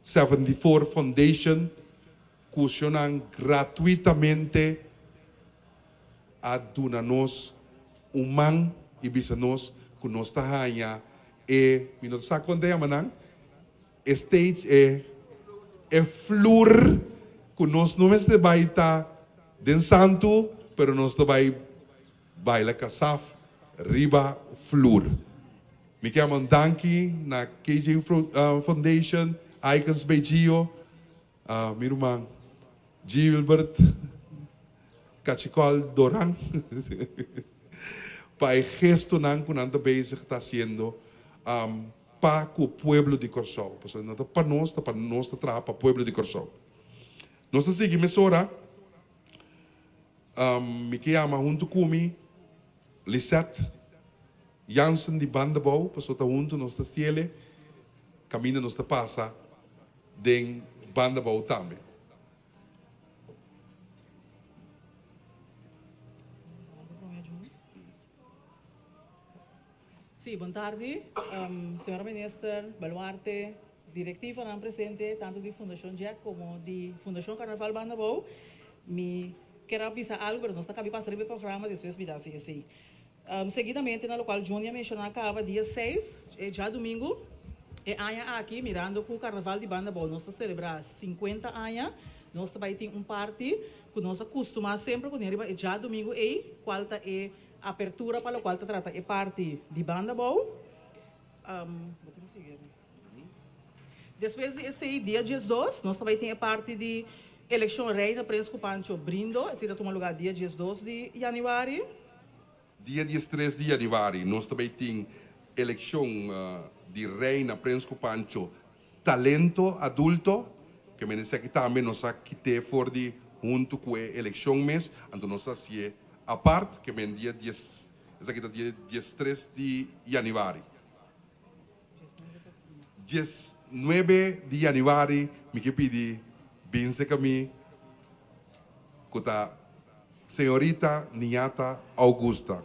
74 Foundation ku shonnan gratuitamente a duna nos un man i bisa nos ku nos ta haña e, mi no ta sa kon ta yama nan, e stage, e e flur ku nos no mester bai ta den santu, pero nos ta bai baila kasaf riba flur. Mi ke yama un danki na KJ Foundation, Icons by Gio, mi ruman Gilbert Kachikol Doran pa e gestonan ku nan ta bezig ta hasiendo pa ku pueblo di Kòrsou. Pasobra no ta pa nos, ta pa nos ta traha pa pueblo di Kòrsou. Nos ta sigui mesora, mi ke yama huntu ku mi Lisette Jansen di Bandabou, pasobra ta huntu nos ta siele kaminda nos ta pasa den Bandabou tambe. Sí, bon tardi, señora Minister, Baluarte, directivonan presente, tanto di Fundacion Jack como di Fundacion Carnaval Banda Abou. Mi kier a bisa algo, pero nos ta cabi pasa riba e programa, despues mi ta haci esey. Seguidamente na locual Johnny a menciona caba, dia seis, e djadumingo, e aña aki, mirando cu Carnaval di Banda Abou nos ta celebra 50 aña, nos ta bay tin un party cu nos a custuma semper cu riba e djadumingo ey, cual ta e Apertura pa locual ta trata e parti di banda bou. Despues di esey, dia 12, nos ta bay tin e parti di eleccion Reina Prins cu Pancho Brindo. Esey ta tuma lugar dia 12 di januari. Dia 13 di januari nos ta bay tin eleccion di Reina Prins cu Pancho Talento Adulto. Ke men esaki tambe nos a kite for di. huntu ku e elekshon mes, anto nos ta hasié apart, ke men dia dies, esaki ta dia diestres di yanüari. Diesnuebe di yanüari mi ke pidi bin serka mi ku ta señorita Niñata Augusta.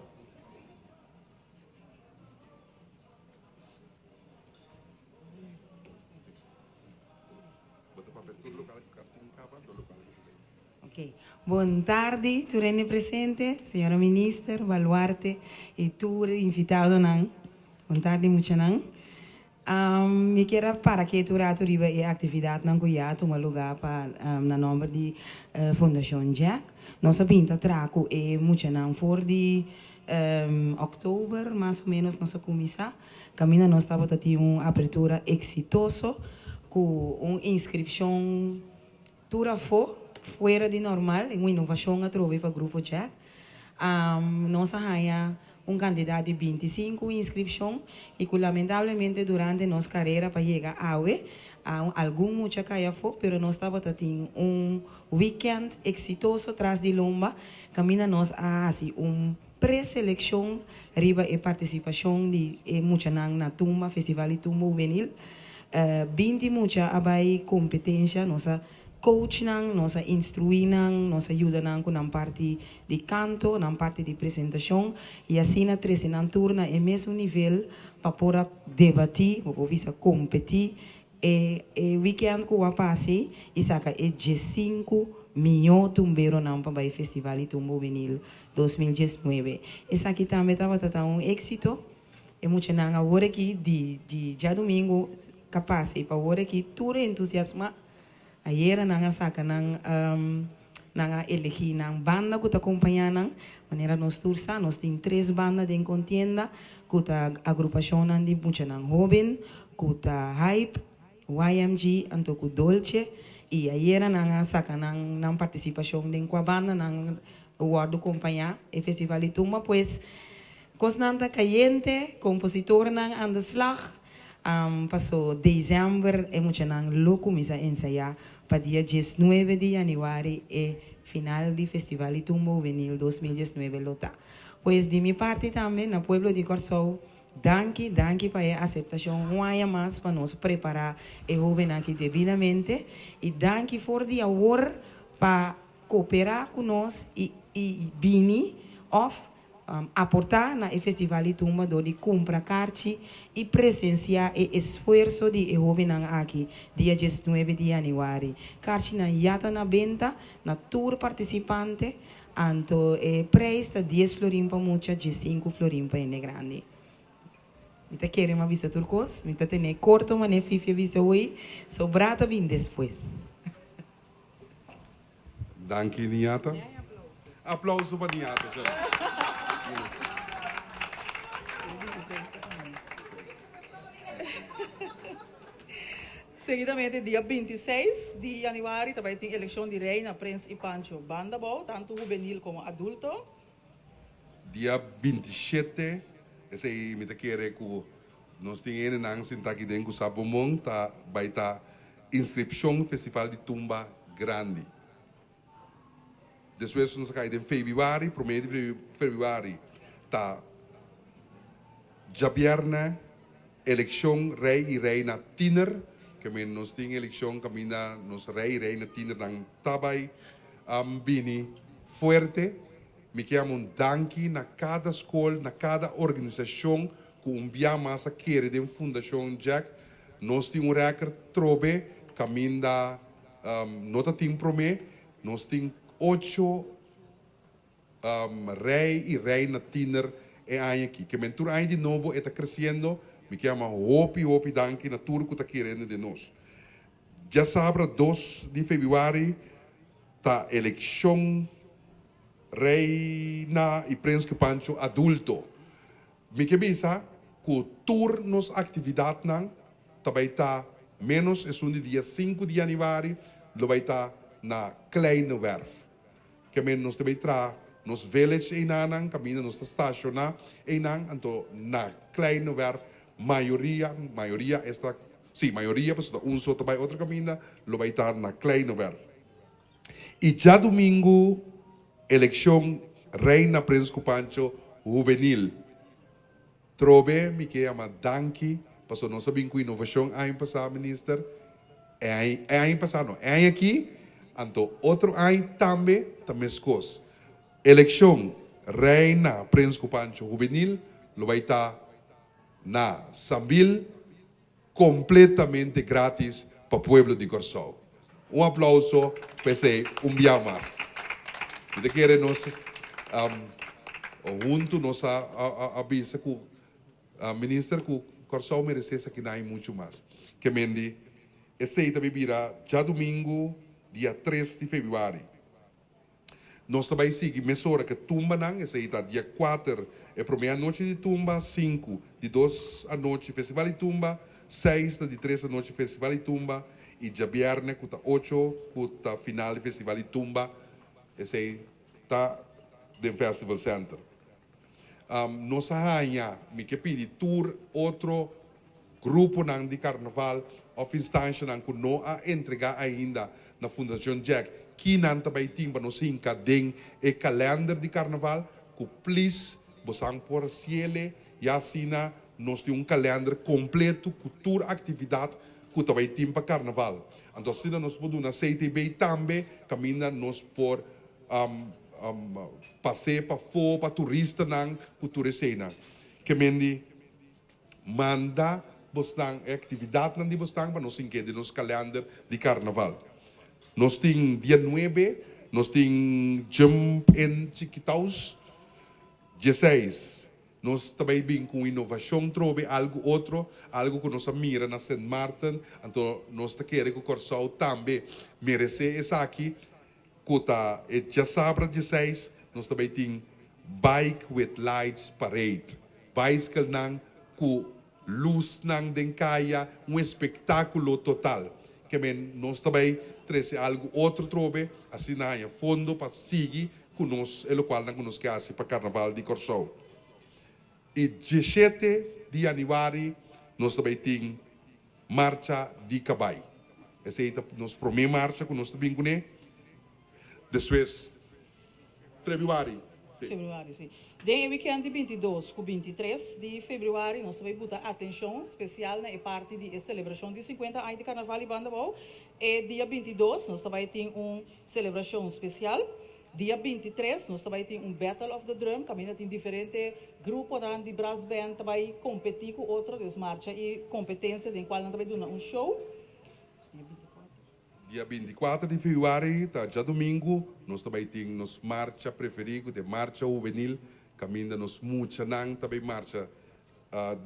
Ok. Bon tardi tur hende presente, señora minister, baluarte y tur invitadonan. Bon tardi muchanan. Mi kier a para ketu un rato riba e actividadnan cu ya a tuma lugar pa na nomber di Fundacion Jack. Nos a bin ta traha cu e muchanan for di Oktober mas o menos nos a cuminsa. Caminda nos tabata tin un apertura exitoso cu un inscripcion tur afó, fuera di normal, un inovacion atrobe pa Grupo Jack. Nos a haña un cantidad di bintisinku inscripcion y cu lamentablemente durante nos carera pa yega awe algun mucha cay afó, pero nos tabata tin un weekend exitoso tras di lomba caminda nos a haci un Preseleccion riba e participacion di e muchanan na Tumba, Festival di Tumba Hubenil. 20 mucha a bay competencia, nos a coach nan, nos a instrui nan, nos a yuda nan cu nan parti di canto, nan parti di presentacion y asina trece nan tur na e mesun nivel pa por a debati, bo por bisa competi e e weekend cu a pasa y saca e diescinco miyo tumberonan pa bay Festival di Tumba Hubenil 2019. Esaki tambe tabata ta un éksito. E muchanan awor aki di di djadumingu kapas i pa awor aki tur entusiasmá. Ayera nan a saka nan nan a elegí nan banda ku ta kompañá nan. Manera nos tur sa nos tin tres banda den kontienda ku ta agrupashonnan di muchanan hóben ku ta Hype, YMG anto ku Dolce i ayera nan a saka nan nan partisipashon den kua banda nan wòrdu kompañá e festival di tumba pues kosnan ta kayente kompositornan aan de slag paso desèmber e muchanan lo kuminsá ensayá pa dia diesnuebe di yanüari e final di festival di tumba hubenil 2019 lo ta pues di mi parti tambe na pueblo di Kòrsou Danki, danki pa e aseptashon un aña mas pa nos prepará e hóbennan aki debidamente i danki for di awor pa kooperá ku nos i i bini òf aportá na e Festival di Tumba dor di kumpra karchi i presensiá e esfuerso di e hóbennan aki dia diesnuebe di yanüari. Karchinan ya ta na benta na tur partisipante. Anto e prijs ta dies florin pa mucha, diesinku florin pa hende grandi. Mi ta kere mi a bisa tur kos, mi ta tene korto manera Fifi a bisa hoy, sobrá ta bin despues. Danki Niata. Aplauso pa Niata. Seguidamente dia 26 di januari ta bai tin elekshon di Reina, Prins i Pancho banda bou, tantu hubenil komo adulto. Dia 27, esei mi ta kere ku nos tin hendenan sintá aki den ku sa bon bon ta bai ta inskripshon Festival di Tumba Grandi. Despues nos a kai den febrüari, promé di febrüari ta djabièrnè elekshon rei i reina tiner, ke men nos tin elekshon kaminda nos rei i reina tinernan ta bai bini fuerte. Mi ke yama un danki na kada skol, na kada organisashon ku un bia mas a kere den Fundashon Jack. Nos tin un rèkert trobe kaminda no ta tin promé. Nos tin ocho rei i reina tiner e aña aki. Ke men tur aña di nobo e ta kresiendo. Mi ke yama hopi hopi danki na tur ku ta kerende den nos. Djasabra 2 di febrüari ta elekshon reina i prensku Pancho adulto. Mi ke bisa ku tur nos aktividatnan ta bai ta ménos esun di dia 5 di yanüari lo bai ta na Kleine Werf. Ke men nos ta bai traha nos village einanan kaminda nos ta stashoná einan anto na Kleine Werf mayoria mayoria esta sí mayoria pasobra ta un so ta bai otro kaminda lo bai ta na Kleine Werf. I djadumingu elekshon Reina Prins ku Pancho Hubenil. Trobe mi ke yama danki paso nos a bin ku inovashon aña pasá minister, e aña pasá no, e aña aki, anto otro aña tambe ta meskos. Elekshon Reina Prins ku Pancho Hubenil lo bai ta na Sambil kompletamente gratis pa pueblo di Kòrsou. Un aplauso pa esei un bia mas. Mi ta kere nos huntu nos a bisa ku Minister ku Kòrsou meresé esakinan i muchu mas. Ke mendi esei ta bai bira djadumingu dia tres di febrüari. Nos ta bai sigui mesora ku e tumbanan, esei ta dia kuater e promé anochi di tumba, sinku di dos anochi festival di tumba, seis ta di tres anochi festival di tumba i djabièrnè ku ta ocho ku ta final di festival di tumba, esei ta den Festival Center. Nos a haña, mi ke pidi tur otro gruponan di karnaval òf instanshanan ku no a entregá ainda na Fundashon Jack ki nan ta bai tin pa nos hinka den e kalènder di karnaval ku plis bosan por hasiele ya asina nos tin un kalènder kompleto ku tur aktividat ku ta bai tin pa karnaval. Anto asina nos por duna CTB tambe kaminda nos por Pas'é pafó pa turistanan ku tur eseinan. Ke men di manda bosnan e aktividatnan di bosnan pa nos hink'é den nos kalènder di karnaval. Nos tin dia nuebe, nos tin Jump in Chikitaus, dieseis Nos ta bay bin cu un inovacion trobe, algo otro, algo cu nos a mira na Sint Maarten, anto nos ta kere cu Corsou tambe merece esaki, cu ta e djasabra dieseis nos ta bay tin Bike with Lights Parade, baiskelnan cu luznan den caya, un espectaculo total. Ke men nos ta bay trece algo otro trobe, asina haña fondo pa sigui ku nos e lokualnan ku nos ke hasi pa Karnaval di Kòrsou. I dieshete di yanüari nos ta bai tin Marcha di Kabai. Esei ta nos promé marcha ku nos ta bin kuné. Despues febrüari. Febrüari, si. Den e wikènt di 22 ku 23 di febrüari nos ta bai buta atenshon spesial na e parti di e selebrashon di 50 aña di Karnaval di Banda Bou. E dia 22 nos ta bai tin un Selebrashon spesial. Dia 23 nos ta bai tin un Battle of the Drum kaminda tin diferente gruponan di brass band ta bai kompetí ku otro, dus marcha i kompetensia den kual nan ta bai duna un show. Dia 24 di febrüari ta djadumingu nos ta bai tin nos marcha preferí ku ta e Marcha Hubenil kaminda nos muchanan ta bai marcha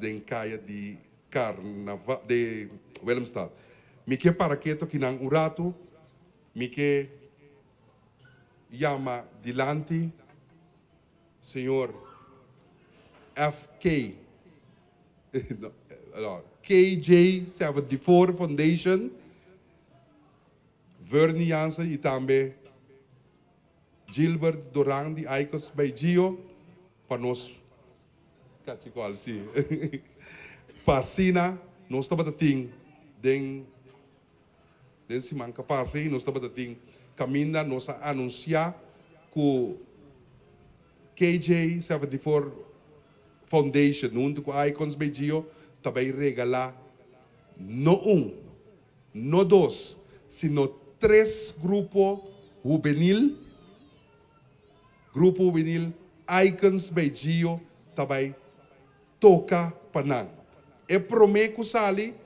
den kaya di Karnaval di Willemstad. Mi ke para ketu akinan un ratu. Mi ke yama dilanti señor FK, no, KJ 74 Foundation, Vernie Jansen y tambe Gilbert Doran di Icos by Gio pa nos Cachicol, si. Pa asina nos tabata tin den. Den siman ka pasa ei nos tabata tin kaminda nos a anunsiá ku KJ 74 Foundation huntu ku Icons by Gio ta bai regalá no un, no dos, sino tres grupo hubenil, grupo hubenil Icons by Gio ta bai toka pa nan. E promé ku sali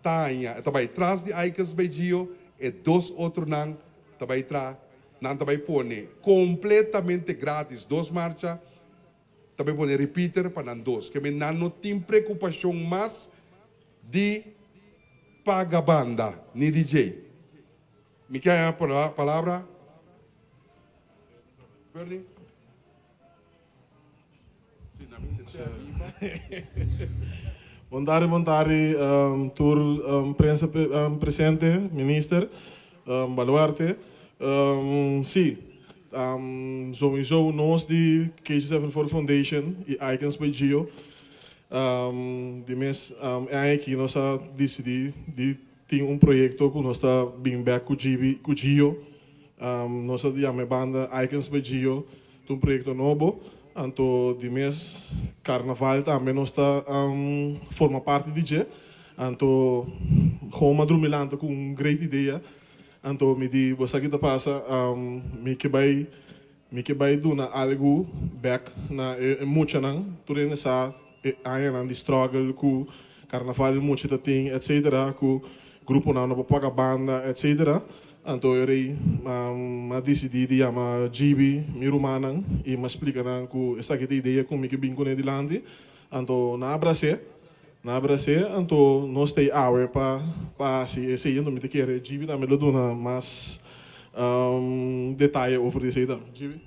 Ta haña, e ta bai tras di Icons by Gio, e dos otronan ta bai tra, nan ta bai pone completamente gratis dos marcha, ta bai pone repeater pa nan dos. Ke men nan no tin preocupacion mas di paga banda ni DJ. Mi ke haña palabra? Ferdy? Bon tardi, bon tardi tur prensa presente, minister, baluarte. Sí, souiso nos di KC74 Foundation y Icons by Gio di mes e aña aki nos a dicidi di tin un proyecto cu nos ta bin bek cu Gio. Um, nos a yama e banda Icons by Gio, ta un proyekto nobo. Anto di mes karnaval tambe nos ta um, forma parti di dje. Anto gewoon m'a drumi lanta ku un great idea. Anto mi di, bo sa ki ta pasa, um, mi ke bai mi ke bai duna algu bek na e, e muchanan. Tur hende sa e añanan di struggle ku karnaval mucha ta tin, etcetera, ku gruponan no por paga banda, etcetera. Anto e rei m'a disidí di yama Gibi, mi rumannan, i m'a splika nan ku esaki ta e idea ku mi ke bin kuné dilanti. Anto nan a bras'é, nan a bras'é, anto nos ta ei awe pa pa hasi esei. Anto mi ta kere Gibi tambe lo duna mas detaye over di esei tambe. Gibi.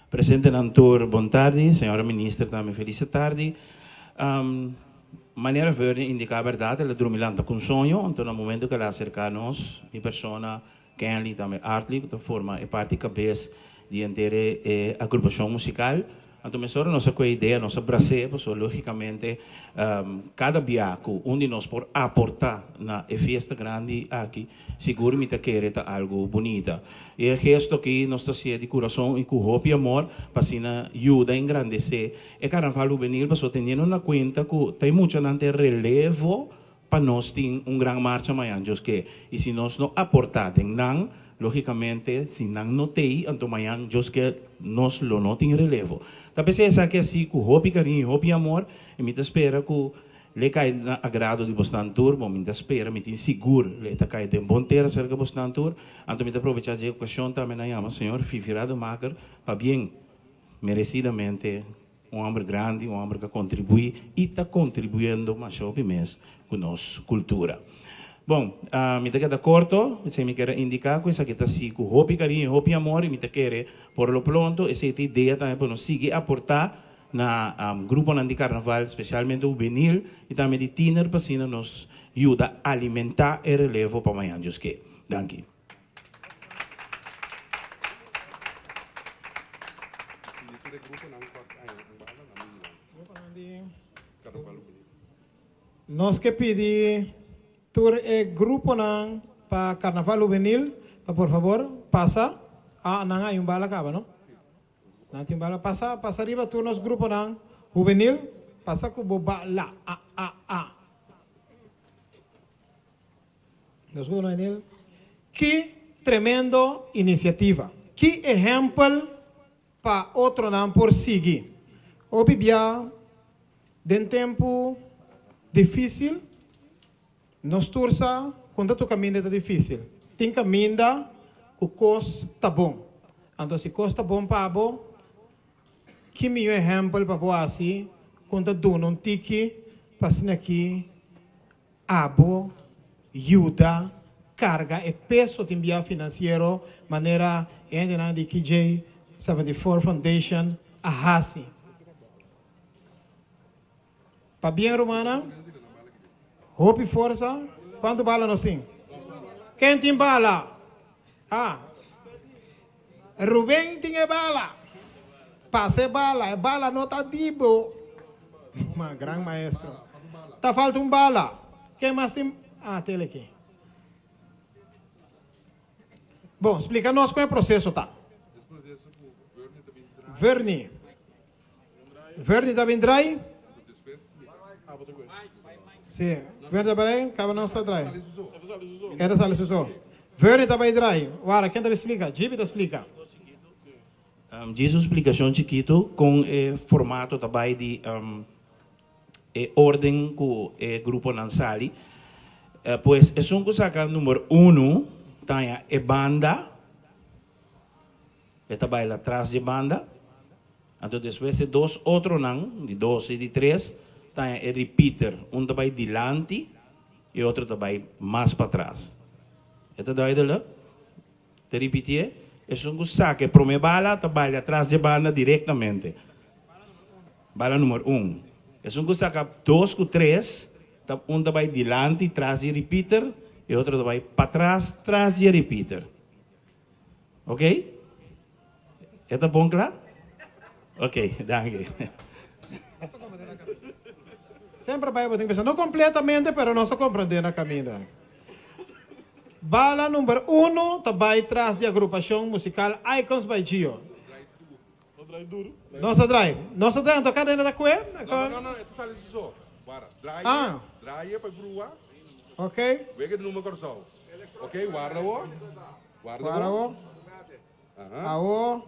Presentenan tur bon tardi, señora minister tambe feliz tardi. Manera Vernie indica berdad el a drumi lanta cu un soño, anto na momento cu el a acerca nos, mi persona, Kenley tambe Artley cu ta forma e parti cabes di henter e agrupacion musical, Anto mesora nos a koe idea, nos a bras'é, pasobra lógikamente kada bia ku un di nos por aportá na e fiesta grandi aki, sigur mi ta kere ta algu bunita. I e gesto aki nos ta hasié di kurason i ku hopi amor pa asina yuda engrandesé e Karnaval Hubenil, pasobra teniendo na kuenta ku ta e muchanan ta e relevo pa nos tin un gran marcha mañan Dios ke. I si nos no aportá den nan, lógikamente si nan no t'ei, anto mañan Dios ke nos lo no tin relevo. Ta p'esei esaki hasi ku hopi kariño i hopi amor, i mi ta spera ku l'e kai na agrado di bosnan tur. Bon, mi ta spera, mi tin sigur l'e ta kai den bon tera serka bosnan tur. Anto mi ta probechá dje okashon tambe na yama señor Fifi Rademaker pabien meresidamente. Un homber grandi, un homber ku a kontribuí i ta kontribuyendo masha hopi mes ku nos kultura. Bon, mi ta keda korto, esei mi kier a indiká ku esaki ta si ku hopi kariño i hopi amor i mi ta kere por lo pronto esei ta idea tambe pa nos sigui aportá na gruponan di karnaval, spesialmente hubenil i tambe di tiner pa asina nos yuda alimentá e relevo pa mañan Dios ke. Danki. Nos ke pidi tur e gruponan pa Carnaval Hubenil pa por favor pasa. Ah, nan hay un bala caba, no? Nan tin bala. Pasa, pasa riba tur nos gruponan hubenil. Pasa cu bo bala. Ah, ah, ah. Nos grupo juvenil. Ki tremendo inisiativa! Ki ehèmpel pa otronan por sigui! Hopi bia den tempu difísil, nos tur sa kon ta tur kaminda ta difísil. Tin kaminda ku kos ta bon. Anto si kos ta bon pa bo, ki mihó ehèmpel pa bo hasi kon ta duna un tiki pa asina ki Abo yuda carga e peso tin bia financiero manera e hendenan di KJ 74 Foundation a haci. Pabien rumannan, hopi forsa. Cuanto bala nos tin? Ken tin bala? Ah, Ruben tin e bala. Pasa e bala, e bala no ta di bo. Ma gran maestro. Ta falta un bala. Ken mas tin? Ah, tel aki. Bon, splika nos kon e proseso ta. Vernie. Vernie ta bin drai? Sí, Vernie ta bai, kaba nos ta drai. E ta sali su so. Vernie ta bai drai. Wara, ken ta bai splika? Jibi ta splika. Djis un splikashon chikitu kon e formato ta bai di e orden ku e gruponan sali. Pues esun ku saka number unu ta haña e banda. E ta baila tras dje banda. Anto despues e dos otronan, di dos i di tres, ta haña e repeater. Un ta bai dilanti i otro ta bai mas patras. E ta duidelijk? Ta ripitié, esun ku saka e promé bala ta baila tras dje banda direktamente. Bala numero un. Esun ku saka dos ku tres, ta un ta bai dilanti tras dje repeater i otro ta bai patras tras dje repeater. Ok? E ta bon kla? Ok, danki. Semper bai bo tin pensa, no completamente, pero nos a comprende na caminda. Bala number 1 ta bai tras di agrupashon musikal Icons by Gio. Nos a draai. Nos a draai, anto kada hende ta kue? No, no, no, e ta sali su so. Wara, draai, Ah. draai pa brua. Ok. Wega di number Kòrsou. Ok, warda wo. Warda Warda wo. Aha. Awo.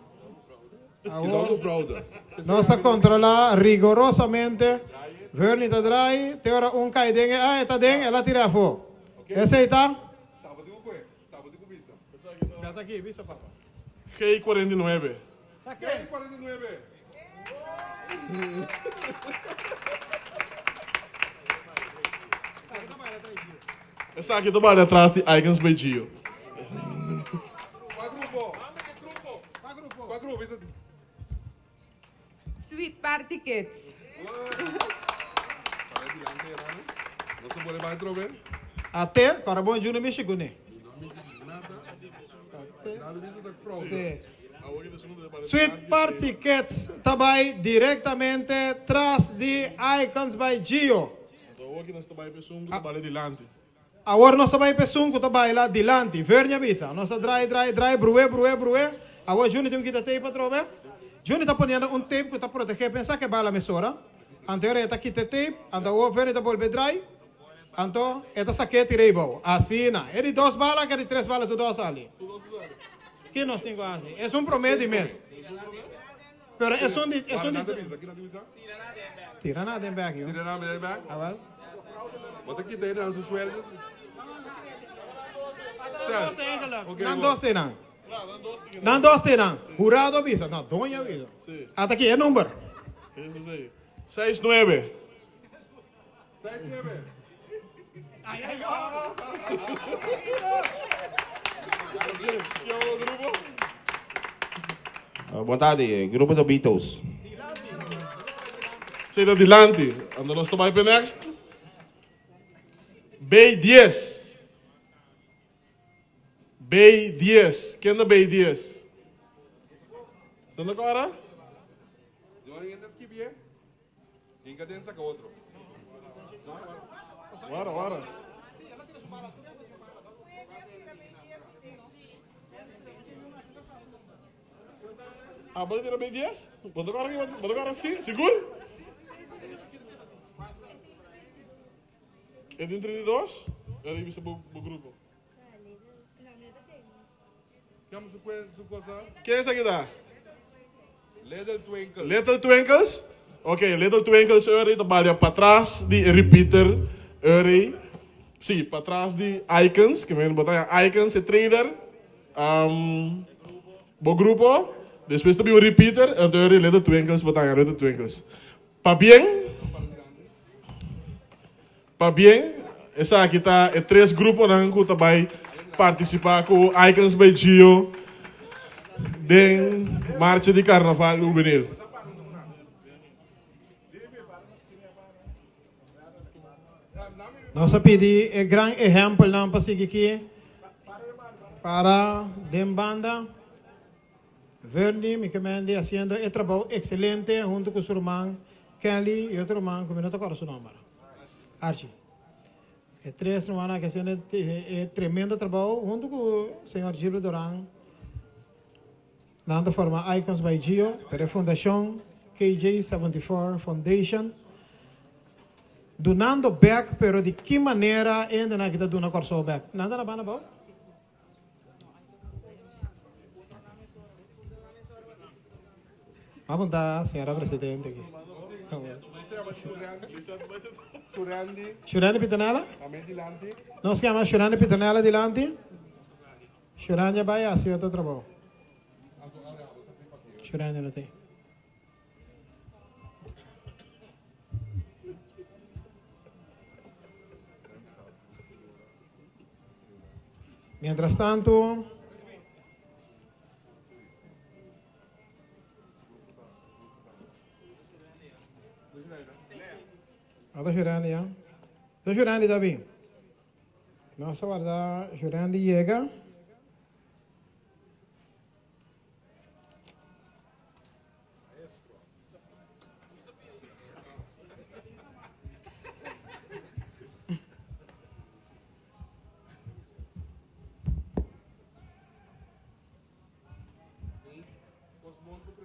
Awo. Awo. Nos a kontrolá rigorosamente. Vernie ta draai, te ora un kai den e, ah, e ta den, el a tira afó. Esei ta? Ya ta aki, bisa papa. G49. G49. Esaki ta bali atras di Icons by Gio. Kua grupo? Kua grupo? Bisa. Sweet Party Kids. Para dilante, hermano. Nos ta pone bai trobe. Ate, kora bon Junior mishi kuné. Sí. Sweet Party Kids ta bai direktamente tras di Icons by Gio. Awor nos ta bai pa esun ku ta baila dilanti. Awor nos ta bai pa esun ku ta baila dilanti. Vernie a bisa. Nos ta draai, draai, draai, brué, brué, brué. Awor Juni tin ku kita tape atrobe. Juni ta poniendo un tape ku ta protegé. Pensa ku e bala mesora. Anto e ta kita e tape. Anto awor Vernie ta bolbe draai. Anto e ta sak'é tir'é bou. Asina. E di dos bala ku e di tres bala tur dos sali. Ki nos tin ku hasi? Esun promé di mes. Pero esun di esun di Tira na den bek yo. Tira na den bek. Awel. Bo ta kita nan su sueldo. Nan dos te nan. Nan dos te nan. Hurado a bisa. No, doña a bisa. Ata aki e number. Seis nuebe. Seis nuebe. Ay ay Bon tardi, grupo The Beatles. Sí, ta dilanti. Anto nos ta bai pa e next. B10. B10. Ken ta B10? Sa no kora? Hinka den saka otro. Wara, wara. Ah, bo ta tira B10? Bo ta kora bo ta kora si? Sigur? E tin 32? E revista bo bo grupo. Ken esaki ta? Little Twinkles. Little Twinkles? Ok, Little Twinkles Uri ta balia patras di e repeater Uri. Si, patras di Icons, ke men bo ta haña Icons e trailer, um, bo grupo, despues ta bin un repeater, anto Uri Little Twinkles bo ta haña Little Twinkles. Pabien. Pabien, esaki ta e tres gruponan ku ta bai partisipá ku Icons by Gio den marcha di Karnaval Hubenil. Nos a pidi e gran ehèmpelnan pa sigui aki para den banda. Vernie Mikemendi haciendo e trabou excelente hunto cu su ruman Kenley y otro ruman cu mi no ta corda su nomber, Archie. E tres rumannan aki haciendo e tremendo trabou hunto cu señor Gilbert Doran. Nan ta forma Icons by Gio, pero e fundacion KJ 74 Foundation dunando bek, pero di ki manera e hendenan aki ta duna Corsou bek? Nan ta na banda abou? Vamos dar, señora presidente aquí. Shurandi Pitanela? Nos llama Shurandi Pitanela dilanti. Shurandi vai hacer otro trabajo. Shurandi no tem. Mientras tanto, Ata Jurandi ya. Ta Jurandi ta bin. Nos a warda Jurandi yega.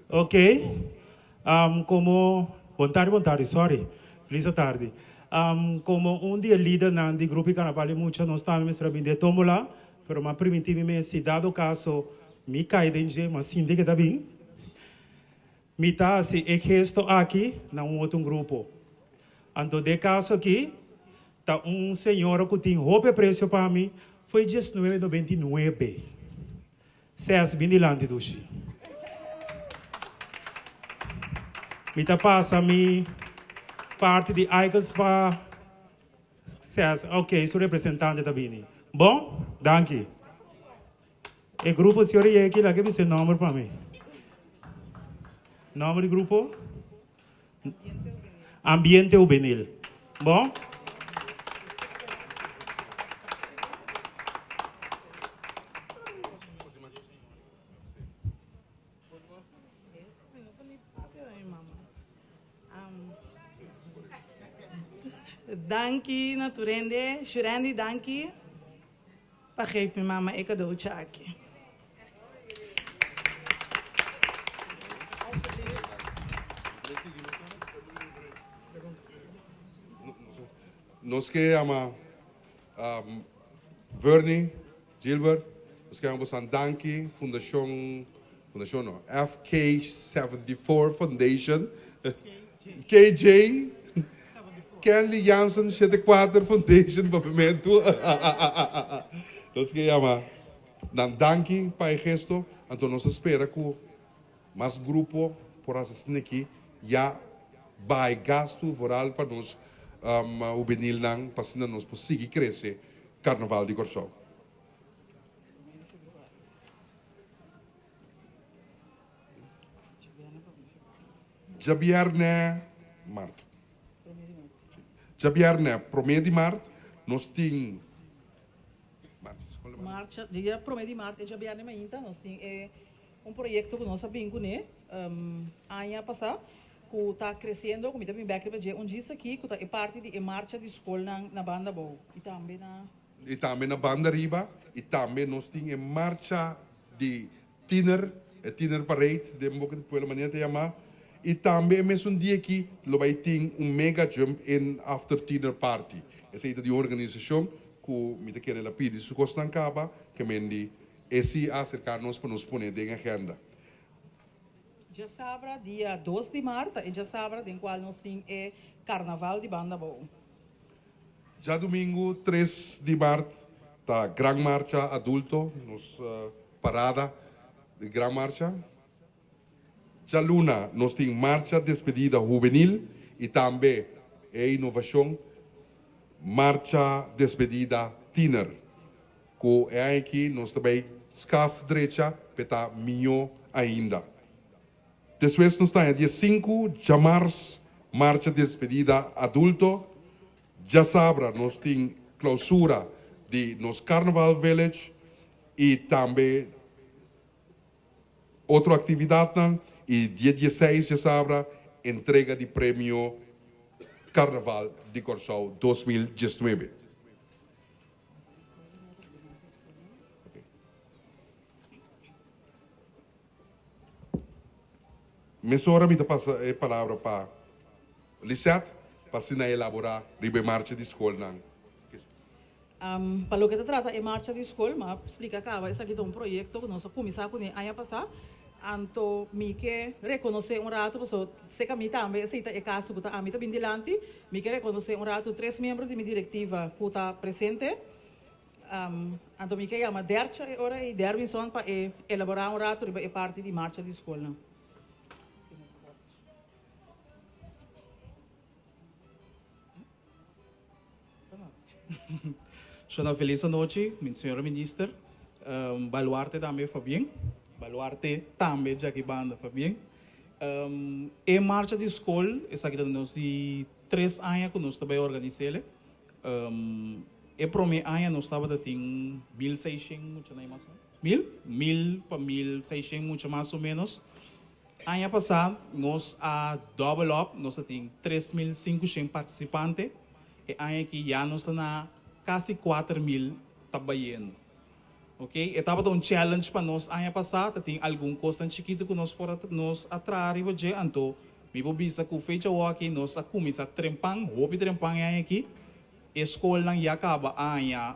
Ok. Um, komo bon tardi, bon tardi, sorry. Felis atardi. Um, komo un di e lidernan di grupo di Karnaval di Mucha, nos tambe mester a bin den tómbola, pero m'a primintí mi mes si dado kaso mi kai den dje, m'a sinti ke ta bin. Mi ta hasi e gesto aki na un otro grupo. Anto den e kaso aki ta un señora ku tin hopi apresio pa mi, foi diesnuebe nobenta i nuebe. Ses, bin dilanti dushi. Mi ta pasa mi parti di Icons pa Ses. Ok, su representante ta bini. Bon? Danki. E grupo si ora yega aki laga bisa e nomber pa mi. Nomber di grupo? Ambiente Hubenil. Bon? Danki na tur hende. Shurandy danki. Pa geef mi mama e cadeautje aki. Nos ke yama Vernie, Gilbert, nos ke yama bosan danki, Fundashon, Fundashon no, FK 74 Foundation, KJ, Kenley Jansen shete kuater Foundation Papiamentu. Nos ke yama nan danki pa e gesto, anto nos ta spera ku mas grupo por hasi asina aki ya bai gastu vooral pa nos hubenilnan pa asina nos por sigui krese Karnaval di Kòrsou. Djabièrnè mart. Djabièrnè promé di mart nos tin Marcha, dia promé di mart e djabièrnè mainta nos tin e un proyekto ku nos a bin kuné aña pasá ku ta kresiendo ku mi ta bin bèk riba dje un djis aki ku ta e parti di e marcha di skolnan na banda abou i tambe na. I tambe na banda riba i tambe nos tin e marcha di Tiener, e Tiener Parade den boca di pueblo manera ta yama, y tambe e mesun dia aki lo bay tin un mega jump in after tiener party. Esey ta di un organisacion cu mi ta kere la pidi su cosnan caba, ke mendi e si a acerca nos pa nos pone den agenda. Djasabra dia dos di mart ta e djasabra den cual nos tin e Carnaval di Banda Bou. Djadumingu tres di mart ta Gran Marcha Adulto, nos parada di Gran Marcha. Djaluna nos tin Marcha Despedida Hubenil i tambe e inovashon Marcha Despedida Tiner. Ku e aña aki nos ta bai skaf drecha p'e ta mihó ainda. Despues nos ta dia sinku djamars Marcha Despedida Adulto. Djasabra nos tin clausura di nos Carnaval Village y tambe otro actividadnan y dia dieseis djasabra entrega di premio Carnaval di Corsou 2019. Mesora mi ta pasa e palabra pa Lisette pa asina elaborá riba e marcha di skolnan. Pa loke ta trata e marcha di skol, mi a splika kaba esaki ta un proyekto ku nos a kuminsá kuné aña pasá. Anto mi ke rekonosé un ratu, pasobra seka mi tambe esei ta e kaso ku ta ami ta bin dilanti, mi ke rekonosé un ratu tres miembro di mi direktiva ku ta presente. Anto mi ke yama Dercha e ora ei, Derwinson, pa e elaborá un ratu riba e parti di marcha di skolnan. Shona felis anochi, mi señora minister. Baluarte tambe Fabien. Baluarte tambe djaki banda Fabien. E marcha di skol esaki ta nos di tres aña ku nos ta bai organis'el. E prome aña nos tabata tin mil seishen mucha na mas o menos. Mil? Mil pa mil seishen mucha mas o menos. Aña pasá nos a double up, nos a tin 3500 partisipante. E aña aki ya nos ta na kasi 4000 ta bayendo. Ok, e tabata un challenge pa nos aña pasá, ta tin algun kosnan chikitu ku nos por a nos a traha riba dje, anto mi por bisa ku fecha awor-aki nos a kuminsá trempan, hopi trempan e aña aki. E skolnan ya kaba a haña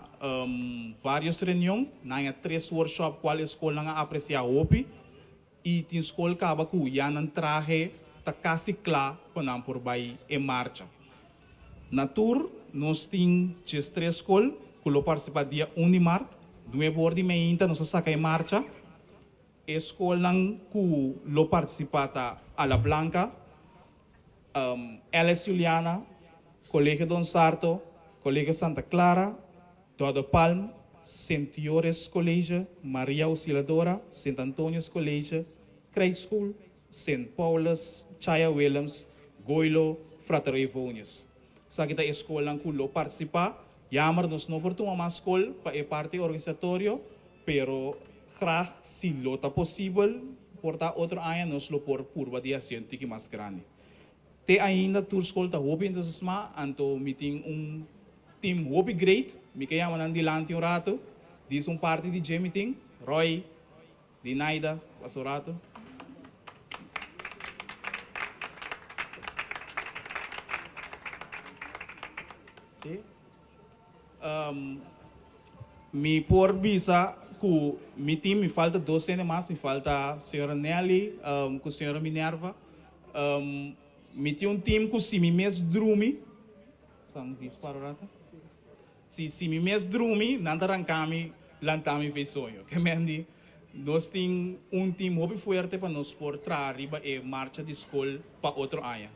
vários reunion, nan haña tres workshop kual e skolnan a apresiá hopi i tin skol kaba ku ya nan trahe ta kasi kla pa nan por bai e marcha. Na tur nos tin 13 skol ku lo partisipá dia un di mart, nuebe or di meinta nos a saka e marcha. E skolnan ku lo partisipá ta Ala Blanca, LS Juliana, Colegio Don Sarto, Colegio Santa Clara, Dodo Palm, Sint Joris College, Maria Auxiliadora, Sint Antonius College, Krijgschool, Sint Paulus, Chaya Willems, Goilo, Frater Evonius. Esaki ta e skolnan ku lo partisipá. Jammer nos no por tuma mas skol pa e parti organisatorio, pero graag si lo ta posibel por ta otro aña nos lo por purba di hasi un tiki mas grandi. Te ainda tur skol ta hopi entusiasmá, anto mi tin un team hopi great, mi ke yama nan dilanti un rato, dis un parti di dje mi tin, Roy, Dinaida, pasa un rato. Sí. Mi por bisa ku mi tin, mi falta dos hende mas, mi falta señora Nelly ku señora Minerva. Mi tin un team ku si mi mes drumi, san disparo rato? Si si mi mes drumi, nan ta ranka mi, lanta mi fei soño. Ke men di, nos tin un team hopi fuerte pa nos por traha riba e marcha di skol pa otro aña.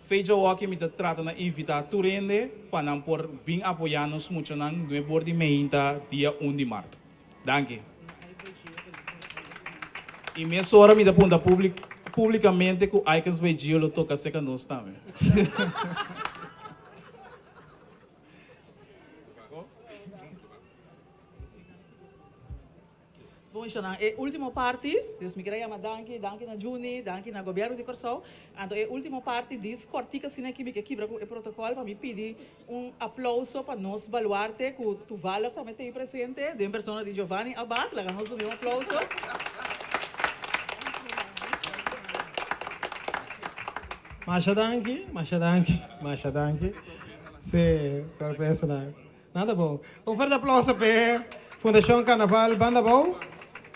Fei djawoki mi ta trata na invita tur hende pa nan por bin apoya nos muchanan nuebor di meinta dia un di mart. Danki. Y mesora mi ta punta publicamente cu Icons by Gio lo toca seca nos tambe. Bon shonnan, e ultimo parti, dus mi kier a yama danki, danki na Juni, danki na Gobierno di Kòrsou. Anto e ultimo parti dis kòrtik asina aki mi ke kibra ku e protokòl pa mi pidi un aplouso pa nos baluarte ku toevallig tambe ta ei presente den persona di Giovanni Abad. Laga nos duna un aplouso. Masha danki, masha danki, masha danki. Sí, sorpresanan. Nada bon. Un fuerte aplauso p'e Fundashon Carnaval Banda Bou.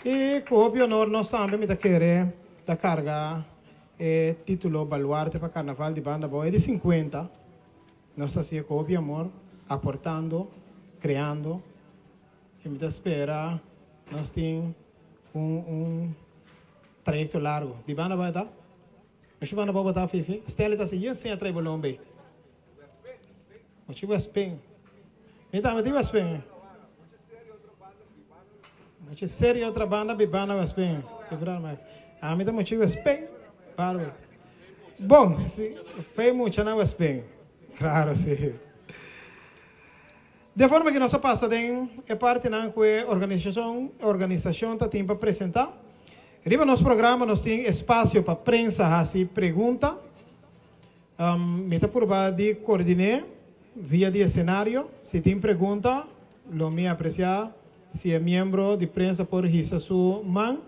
I ku hopi honor nos tambe mi ta kere ta karga e titulo Baluarte pa Carnaval di Banda Bou. E di 50. Nos ta hasié ku hopi amor, aportando, kreando. I mi ta spera nos tin un un trayekto largo. Di Banda Bou e ta? Muchu Banda Bou bo ta, Fifi? Stanley ta hasi yen seña trae bo lombe. Muchu Westpin. Mi tambe tin Westpin. Muchu serio otra banda bibana Westpin. Ami ta muchu Westpin. Bárbaro. Bon, si, fe mucha na Westpin. Claro, si. De forma que nos a pasa den e partinan ku e organisashon organisashon ta tin pa presentá. Riba nos programa nos tin espasio pa prensa hasi pregunta. Mi ta purba di coordiné via di escenario. Si tin pregunta, lo mi aprecia si e miembro di prensa por hisa su man.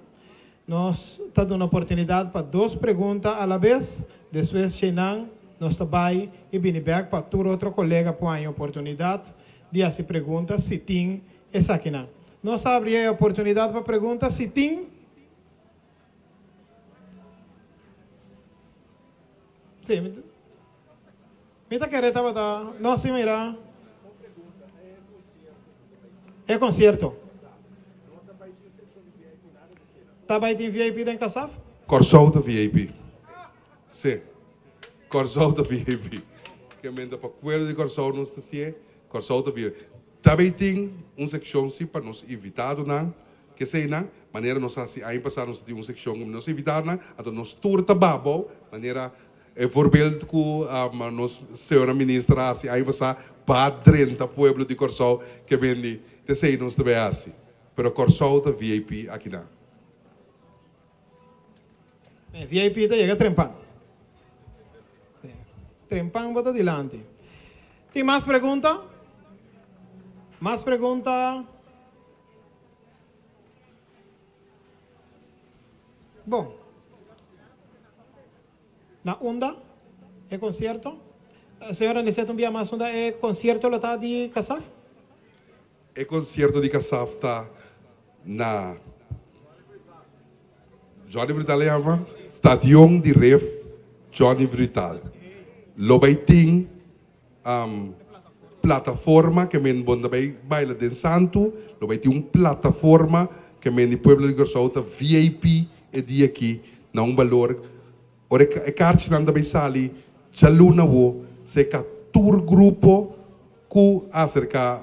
Nos ta duna oportunidad pa dos pregunta a la bes, despues Shenan nos ta bay y bini bek pa tur otro colega por haña oportunidad di haci pregunta si tin esakinan. Nos ta abri e oportunidad pa pregunta si tin. Sí, mi ta kere tabata, no, sí, mira. E concierto. Ta bai tin VIP den Kasaf? Kòrsou ta VIP. Sí. Kòrsou ta VIP. Ke men ta pa kuerdo di Kòrsou nos ta sié. Kòrsou ta VIP. Ta bai tin un sekshon sí pa nos invitadonan. Keseinan, manera nos a hasi aña pasá nos a tin un sekshon ku nos invitadonan, anto nos tur ta babo, manera e voorbeeld ku nos señora minister a hasi aña pasá, ba drenta pueblo di Kòrsou ke bindi. T'esei nos ta bai hasi. Pero Kòrsou ta VIP akinan. VIP ta yega trempan. Trempan bo ta dilanti. Tin mas pregunta? Mas pregunta? Bon. Na unda e konsierto? Señora Anicet un bia mas unda e konsierto lo ta di Kasaf? E konsierto di Kasaf ta na Johnny Brutal e yama? Stadion di Ref Johnny Brutal. Lo bai tin plataforma ke men bo ta bai baila den santu, lo bai tin un plataforma ke men di pueblo di Kòrsou ta VIP e dia aki na un balor. Ora e karchinan ta bai sali djaluna awo seka tur grupo ku a aserká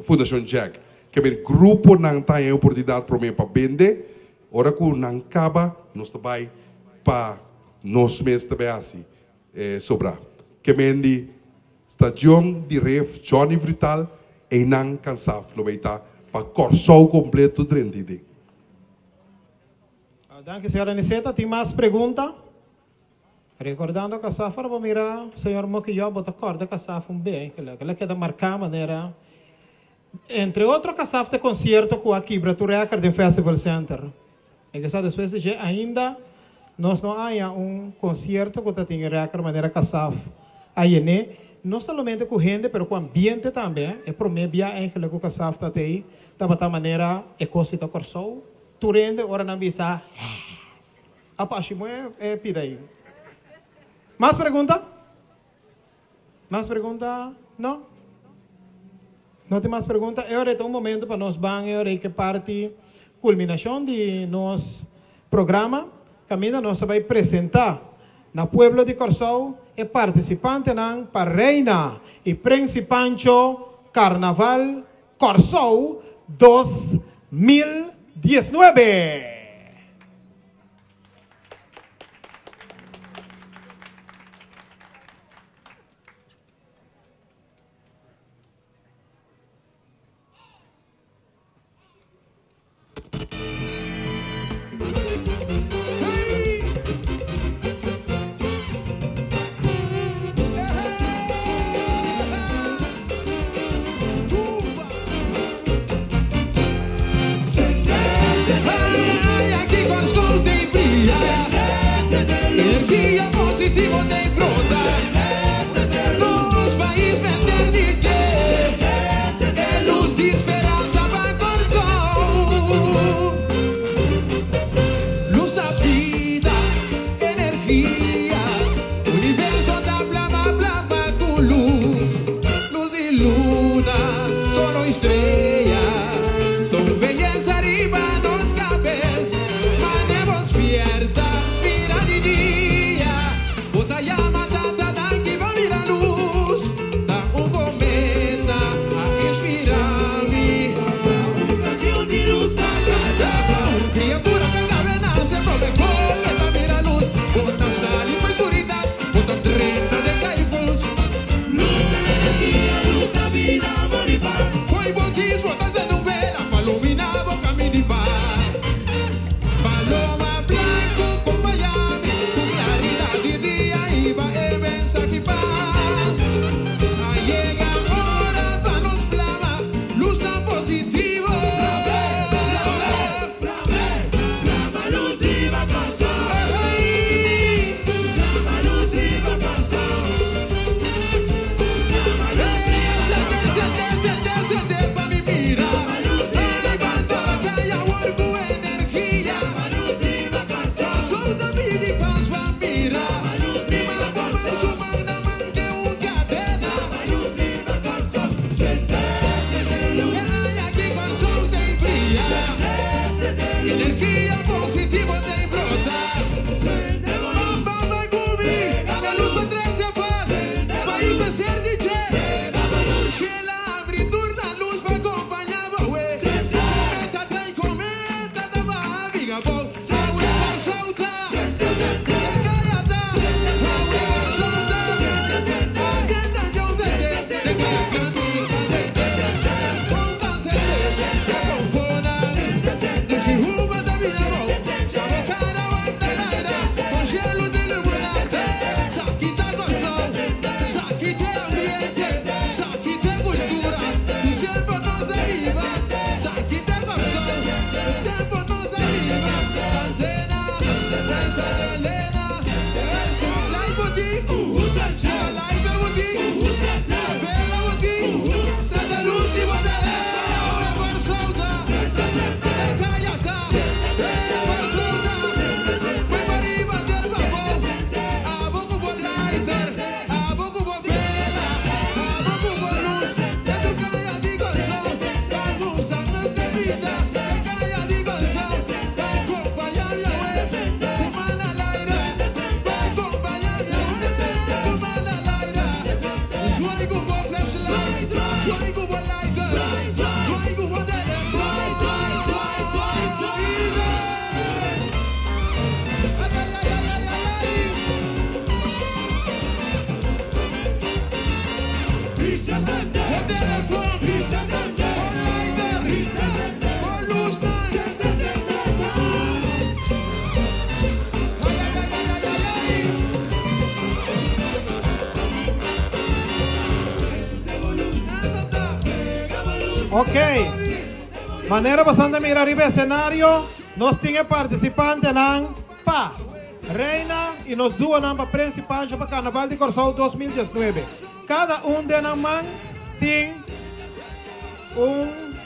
Fundashon Jack. Ke men gruponan ta haña e oportunidat promé pa bende, ora ku nan kaba nos ta bai pa nos mes ta bai hasi e sobrá. Ke men di Stadion di Ref Johnny Vrital einan Kansaf lo bai ta pa Kòrsou kompleto drenta i den. Danki señor Aniceta. Tin mas pregunta? Recordando Kasaf ora bo mira señor Mokiyo bo ta corda Kasaf un be eigenlijk. El a keda marca manera entre otro Kasaf ta e concierto cu a kibra tur record den Festival Center. E kesa despues di dje ainda nos no haya un concierto cu ta tin e record manera Kasaf a yene. No solamente cu hende pero cu ambiente tambe. E prome bia eigenlijk cu Kasaf ta tey tabata manera e cos di ta Corsou. Tur hende ora nan bisa heh. Apashi bo e pida ei. Mas pregunta? Mas pregunta? No? No tin mas pregunta? E ora ei ta un momento pa nos ban e ora ei ke parti kulminashon di nos programa kaminda nos ta bai presentá na pueblo di Kòrsou e partisipantenan pa Reina i Prensi Pancho Karnaval Kòrsou 2019. Ok. Manera boso ta mira riba escenario, nos tin e participantenan pa Reina y nos duonan pa Prins y Pancho pa Carnaval di Corsou 2019. Cada un den nan man tin un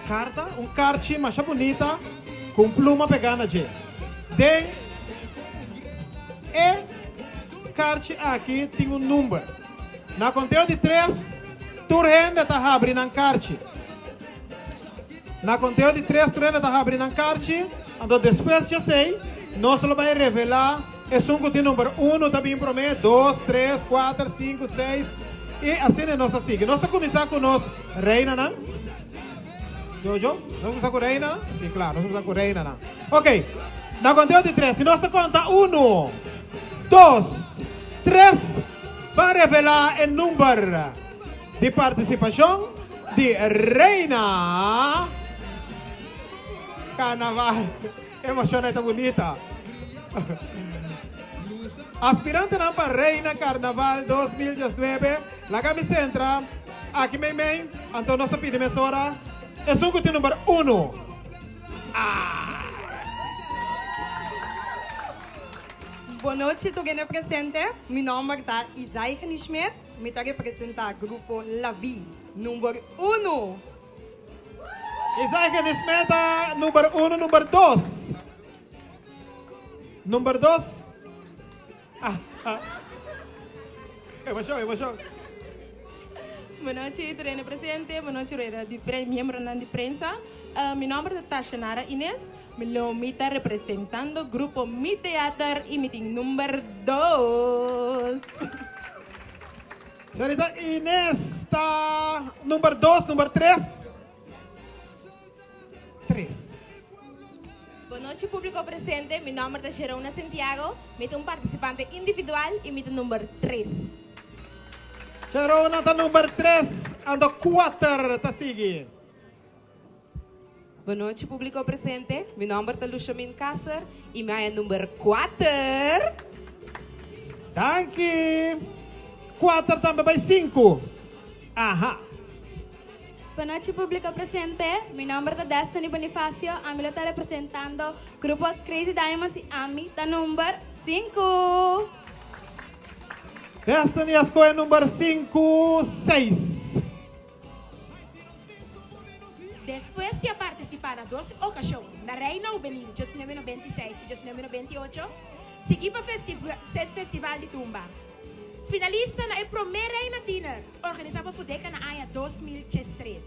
carta, un carchi masha bunita cu un pluma pega na dje. Den e carchi aki tin un number. Na conteo di tres, tur hende ta habri nan carchi. Na conteo di tres, tur hende ta habri nan carchi. Anto despues di esey, nos lo bay revela esun cu tin number uno ta bin prome, dos, tres, cuater, cinco, seis, y asina nos ta sigui. Nos ta cuminsa cu nos reinanan. Jojo, nos ta cuminsa cu reinanan? Si, claro, nos ta cuminsa cu reinanan. Ok, na conteo di tres, si nos ta conta uno, dos, tres, pa revelá e number di partisipashon di Reina Carnaval. Emociona e ta bunita. Aspirantenan pa Reina Carnaval 2019, laga mi sentra aki meimei, anto nos ta pidi mesora esun ku tin number uno. Ah! Bon nochi tur hende presente, mi nomber ta Isaigeny Schmidt, mi ta representa grupo La Vi, number uno. Isaigeny Schmidt ta number uno, number dos. Number dos. Ah, ah. Emocion, emocion. Bon nochi tur hende presente, bon nochi rueda di pre, miembronan di prensa. Uh, mi nomber ta Tashanara Ines. Mi lo mi ta representando grupo Mi Teater y mi tin number dos. Señorita Ines ta number dos, number tres. Tres. Bon nochi publico presente, mi nomber ta Sherona Santiago, mi ta un participante individual y mi ta number tres. Sherona ta number tres, anto cuater ta sigui. Bon nochi publico presente, mi nomber ta Lushamin Kasser y mi a number cuater. Danki. Cuater tambe bay cinco. Aha. Bon nochi publico presente, mi nomber ta Destiny Bonifacio, ami lo ta representando grupo Crazy Diamonds y ami ta number cinco. Destiny a scoge number cinco, seis. Despues di a partisipá na dos okashon na Reina Hubenil 1996 i 1998, sigui pa Festival di Tumba. Finalista na e promé Reina Tiner organisá pa Fudeka na aña 2013.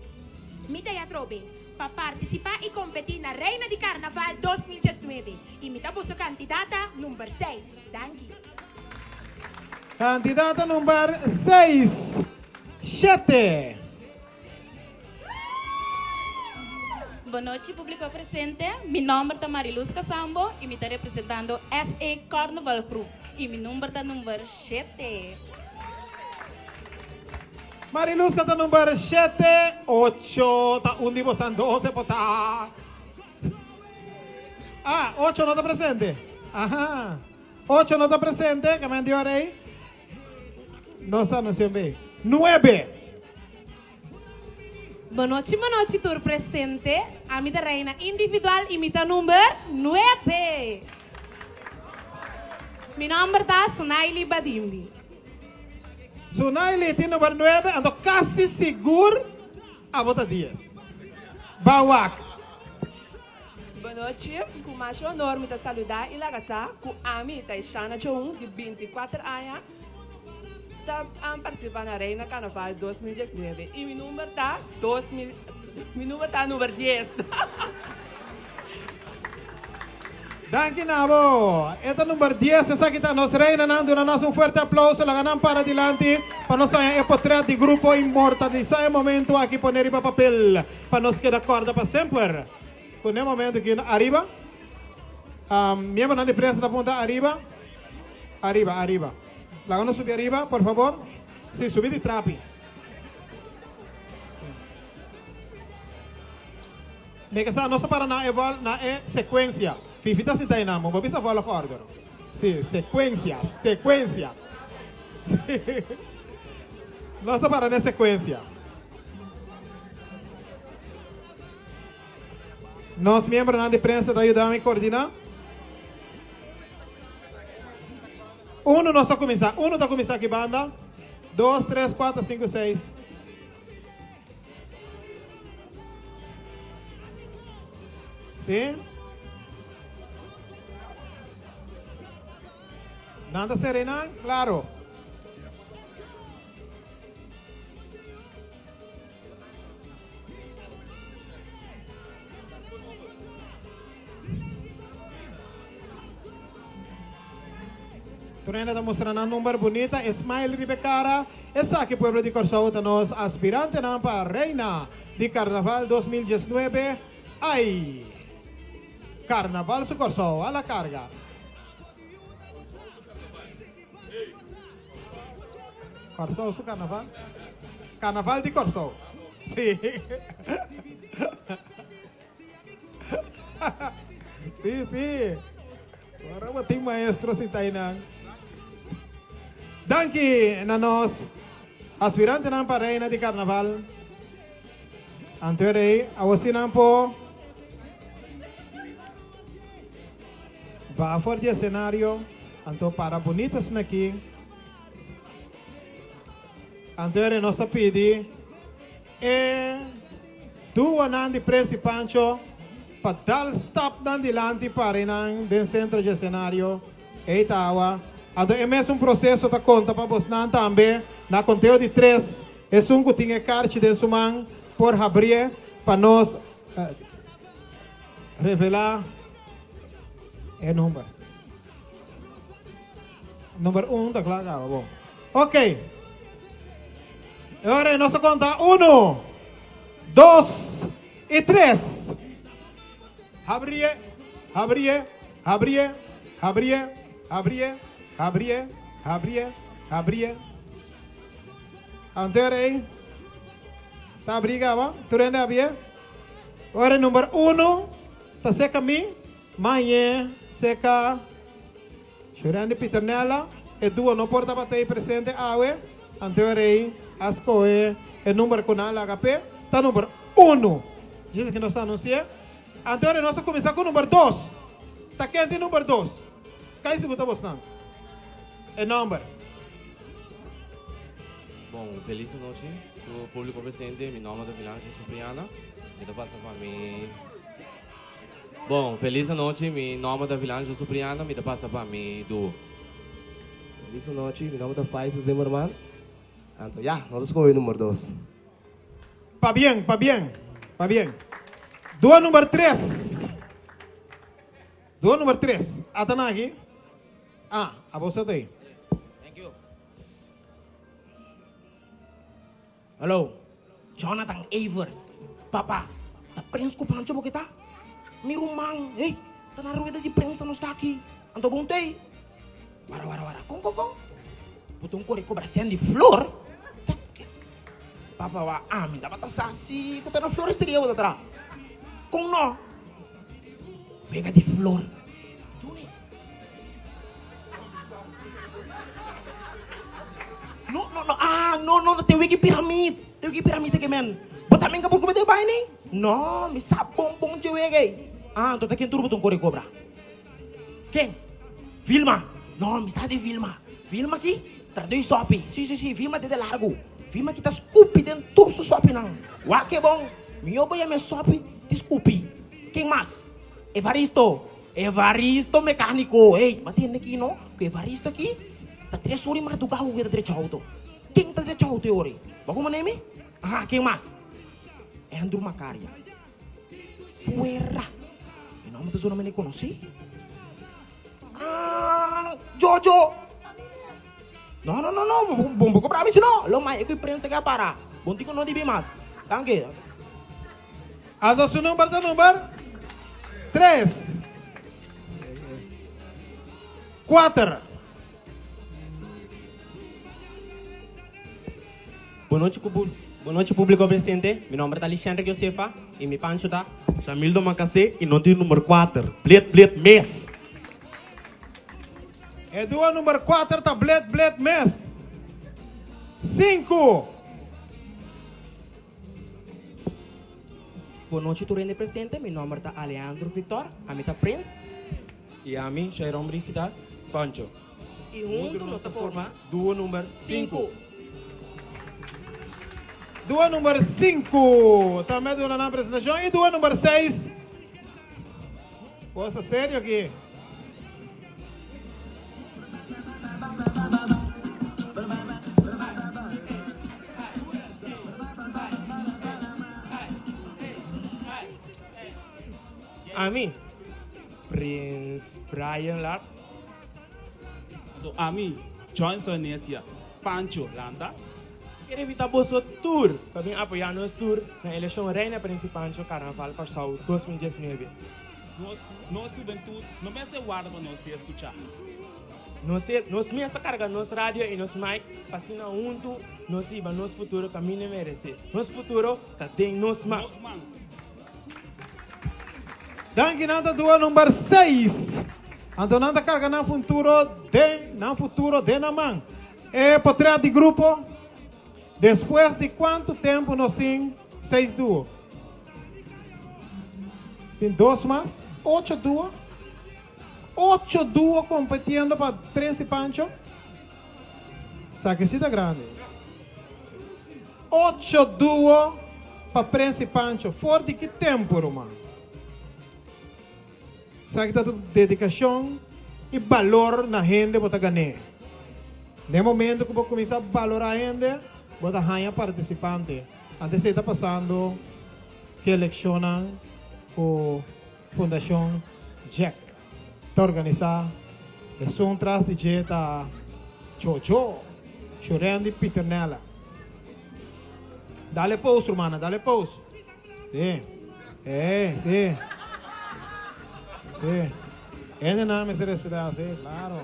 Mi ta ya atrobe pa partisipá i kompetí na Reina di Karnaval 2019 i mi ta boso kandidata number seis. Danki. Kandidata number seis, shete. Bon nochi publico presente, mi nomber ta Mariluz Casambo y mi ta representando SA Carnival Group y mi number ta number shete. Mariluz ta number shete, ocho ta un di bosan 12 por ta. Ah, ocho no ta presente. Aha. Ocho no ta presente, ke men di ora ei? Nos anuncio be. Nuebe. Bon nochi, bon nochi tur presente. Ami ta reina individual y mi ta number nuebe. Mi nomber ta Sunaily Badimbi. Sunaily tin number nuebe, anto casi sigur abo ta dies. Ban wak. Bon nochi, ku masha honor mi ta saludá i laga sa ku ami ta Ishana Choun di 24 aña ta partisipá na Reina Carnaval 2019 i mi number ta dos mil mi number ta number dies. Danki na bo. E ta number dies, esaki ta nos reinanan. Duna nos un fuerte aplauso, laga nan para dilanti pa nos haña e potret di grupo inmortalisá e momento aki pone riba papel pa nos keda kòrda pa semper. Ku n'e momento ki ariba, miembronan di prensa ta punta ariba, ariba, ariba. Laga nos subi ariba, por fabor. Si, subi di trapi. Me ke sa, nos ta para na e vol, na e sekuensia. Fifi ta sinta einan, bo bisa vol of order. Si, sekuensia, sekuensia. Nos ta para na e sekuensia. Nos miembronan di prensa ta yuda mi coordina. Uno nos ta cuminsa. Uno ta cuminsa aki banda. Dos, tres, cuatro, cinco, seis. Si? Nan ta serenan? Claro. Turenda ta mustra nan number bunita, e smile riba e cara. Esaki pueblo di Kòrsou ta nos aspirantenan pa Reina di Carnaval 2019. Ai! Carnaval su Kòrsou, a la carga! Kòrsou su karnaval? Karnaval di Kòrsou. Sí. Sí, sí. Ora bo tin maestro sinta einan. Danki na nos aspirantenan pa reina di karnaval. Anto rei, awosinan por Baha for di escenario, anto para bunito asina aki. Anto ere nos ta pidi e duonan di Prins y Pancho pa dal stapnan dilanti para nan den centro di escenario. Ey ta awa. Anto e mesun proceso ta conta pa bosnan tambe. Na conteo di tres, esun cu tin e carchi den su man por habrie pa nos Revelá e number. Number un ta kla kaba, bon. Ok. E ora nos ta konta uno, dos i tres. Habrie, habrie, habrie, habrie, habrie, habrie, habrie, habrie. Anto rei ta abrí kaba, tur hende habrie. Ora number uno ta seca mi, mañe seca Shurandy Pieternella, e duo no por tabata ei presente awe, anto e rei a scohe e number cu nan laga p'e, ta number uno. Djis aki nos ta anunci'e. Anto ora nos a cuminsa cu number dos. Ta ken tin number dos? Cai sigur ta bosnan. E nomber. Bon, felis anochi tur publico presente. Mi nomber ta Vilancio Supriana. Mi ta pasa pa mi Bon, felis anochi. Mi nomber ta Vilancio Supriana. Mi ta pasa pa mi duo. Felis anochi. Mi nomber ta Faisal Zimmerman. Anto ya, nos ta scoge number dos. Pabien, pabien, pabien. Duo number tres. Duo number tres. Ata nan aki. Ah, abo sa ta ei. Thank you. Hallo, Jonathan Evers. Papa, ta prens ku Pancho bo ke ta? Mi ruman, hey, ta na rueda di prensa nos ta aki. Anto bon tei. Wara, wara, wara, kon, kon, kon? Bo ta un kore kobra sen di flor? Ta ke? Papa, wa, ami tabata sa si ku ta na floristeria bo ta traha. Kon no? Wega di flor. Juni. No, no, no, ah, no, no, no, te wiki piramid. Te wiki piramid ke men. Bo también ka por te bai ni? No, mi sa bon bon che wega ei. Ah, anto ta ken tur bo ton kore kobra? Ken? Vilma. No, mi sa di Vilma. Vilma ki ta dui sopi. Si, si, si, Vilma te de largo. Vilma ki ta skupi den tur su sopinan. Wak ke bon. Mi yo bo yama e sopi di skupi. Ken mas? Evaristo. Evaristo mecanico. Ey, bo a tende aki no? Cu Evaristo aki ta tres ora y madruga cu ta drecha auto. Ken ta drecha auto e ora ey? Bo a como nemi? Aha, ken mas? Andrew Macaria. Fuera. E nomber ta sona mene conoci. Ah, Jojo. No, no, no, no. Bo bo cobra mi si no. Lo mai e cu prensa ke a para. Bon tin cu no dibi mas. Danki. Anto su number ta number tres, kuater. Bon nochi ku Bon nochi publico presente, mi nomber ta Lishendrick Josefa y mi pancho ta. Shamildo Makasé y no tin number kuater. Blet blet mes! E dua number kuater ta blet blet mes. Sinku. Bon nochi tur hende presente, mi nomber ta Alejandro Victor, ami ta Prins. Y ami, Shairon Brigida, Pancho. Y hunto nos ta forma Duo number 5. Duo number 5 tambe duna nan presentacion y duo number 6. Cosa serio aki. Ami, Prins Brian Lap. Anto ami, Johnson Necia, Pancho Lanta. Kier invita boso tur pa bin apoya nos tur na eleccion Reina Prince Pancho Carnaval Corsou 2019. Nos, nos hubentud no mester warda pa nos ser scucha. Nos nos mes ta carga nos radio y nos mic pa asina hunto nos hiba nos futuro caminda merece. Nos futuro ta den nos man. Nos man. Danki nan ta dua number seis. Anto nan ta carga nan funturo den nan futuro den nan man. E potret di grupo. Despues di cuanto tempo nos tin seis duo? Tin dos mas? Ocho duo? Ocho duo competiendo pa Prince Pancho? Esaki si ta grandi. Ocho duo pa Prince Pancho. For di ki tempo, ruman? Esaki ta tu dedicacion y balor na hende bo ta gané. Den momento cu bo cuminsa balora hende, bo ta haña participante. Antes esey ta pasando cu eleccionnan cu Fundacion Jack ta organisa. Esun tras di dje ta Chocho, Shurendi Pieternella. Dale post, rumannan, dale post. Sí. Eh, sí. Sí. Hendenan mester respetá, sí, claro.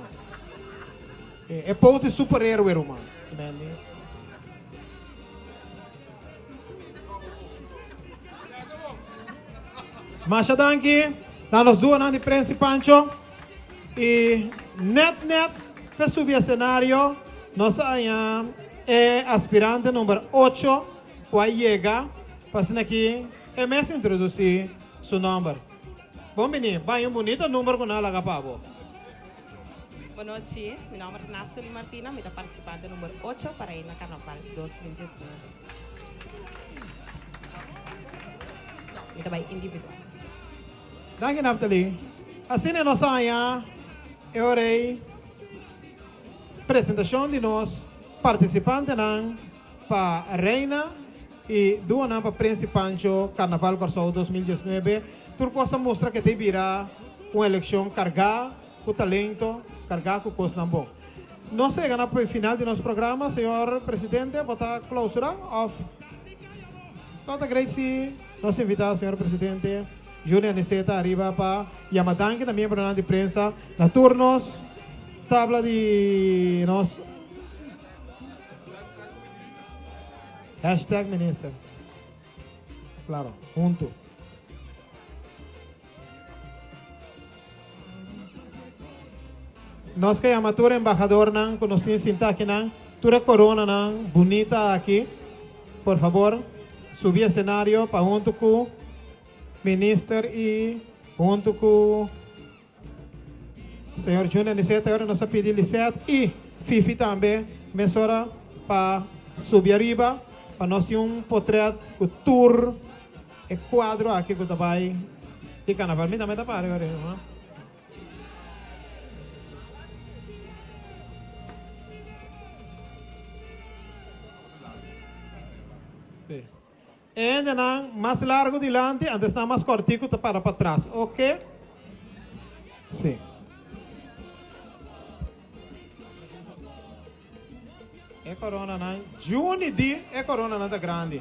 E, e post di superhéroe, ruman. Mandy. Masha danki na nos duanan di Prince Pancho. I net net pe subi escenario nos a haña e aspirante number ocho cu a yega pa asina aki e mes introduci su nomber. Bon bini, baña un bunita number cu nan a laga pa bo. Bon nochi, mi nomber ta Naftali Martina, mi ta participante number ocho pa Reina Carnaval 2019. No, mi ta bay individual. Danki Naftali. Asina nos a haña e ora ei presentacion di nos participantenan pa Reina y duanan pa Prince Pancho Carnaval Corsou 2019. Tur cos ta mustra ke ta bira un eleccion carga cu talento, carga cu cosnan bon. Nos a yega na final di nos programa, señor Presidente, bo ta clausura of ta great si nos invita señor Presidente Juni Aniceta ariba pa yama danki na miembronan di prensa na tur nos tabla di nos Hashtag minister. Claro, hunto. Nos ke yama tur embahadornan ku nos tin sinta akinan, tur e koronanan bunita aki, por fabor subi esenario pa huntu ku minister i huntu ku señor Junior Lisette. Ahora nos a pidi Lisette i Fifi tambe mesora pa subi ariba pa nos tin un potret ku tur e kuadro aki ku ta bai di karnaval. Mi tambe ta para ariba. Sí. E hendenan mas largo dilanti, anto esnan mas kortiku ta para patras. Oke? Sí. E koronanan, Juni di e koronanan ta grandi.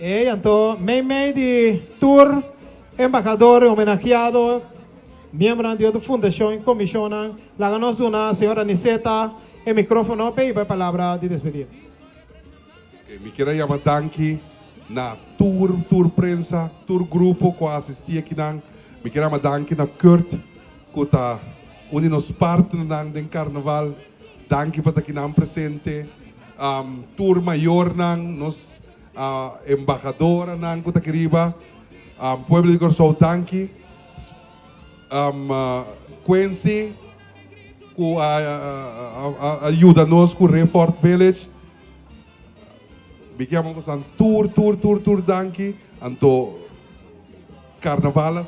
Ei, anto meimei di tur embahador homenahiado, miembronan di otro fundashon i komishonnan, laga nos duna señor Aniceta e mikrófono p'e hiba e palabra di despedida. Mi kier a yama danki na tur tur prensa, tur grupo ku a asistí akinan. Mi kier a yama danki na Kurt ku ta un di nos partnernan den karnaval. Danki pa ta akinan presente. Tur mayornan, nos embahadoranan ku ta aki riba. Pueblo di Kòrsou danki. Quincy ku a yuda nos ku Refort Village. Mi ke yama boso tur tur tur tur danki. Anto karnaval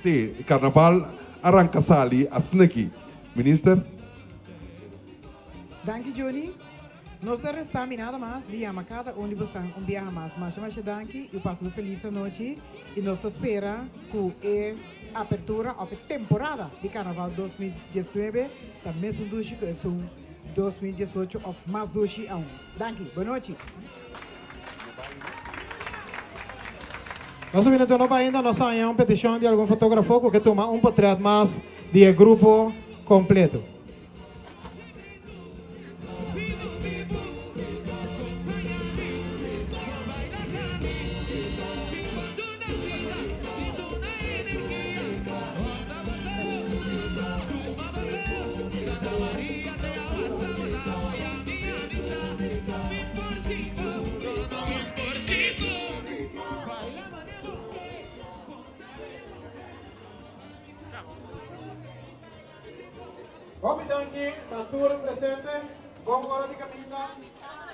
si karnaval a ranka sali asina aki. Minister. Danki Johnny. Nos ta resta mi nada mas di yama kada un di bosan un biaha mas. Masha masha danki i pasa un felis anochi i nos ta spera ku e apertura of e temporada di Karnaval 2019 ta mesun dushi ku esun 2018 of mas dushi aun. Danki. Bonochi. Nos a bini tur no pa ainda nos haña un petishon di algun fotografo ku ke tuma un potret mas di e grupo kompleto. Hopi danki na tur presente. Bon ora di caminda.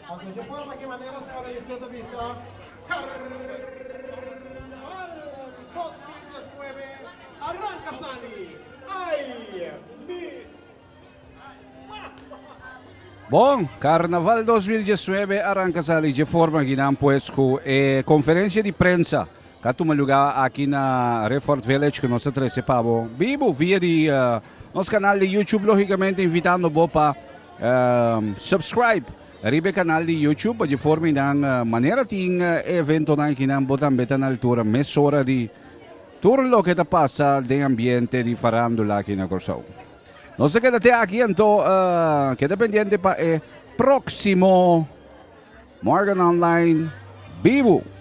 Anto dje forma ki manera señora Lisette ta bisa, Carnaval 2019 arranca sali! Ay mi Bon, Carnaval 2019 arranca sali dje forma ki nan pues ku e conferencia di prensa ka tuma lugar aki na Redford Village ku nos ta trece pa bo bibo via di nos canal di YouTube, logicamente invitando bo pa subscribe riba e canal di YouTube pa dje forma nan manera tin e eventonan aki nan bo tambe ta na altura mesora di tur loke ta pasa den ambiente di farandula aki na Kòrsou. Nos ta keda te aki anto keda pendiente pa e próximo Morgan Online bibu.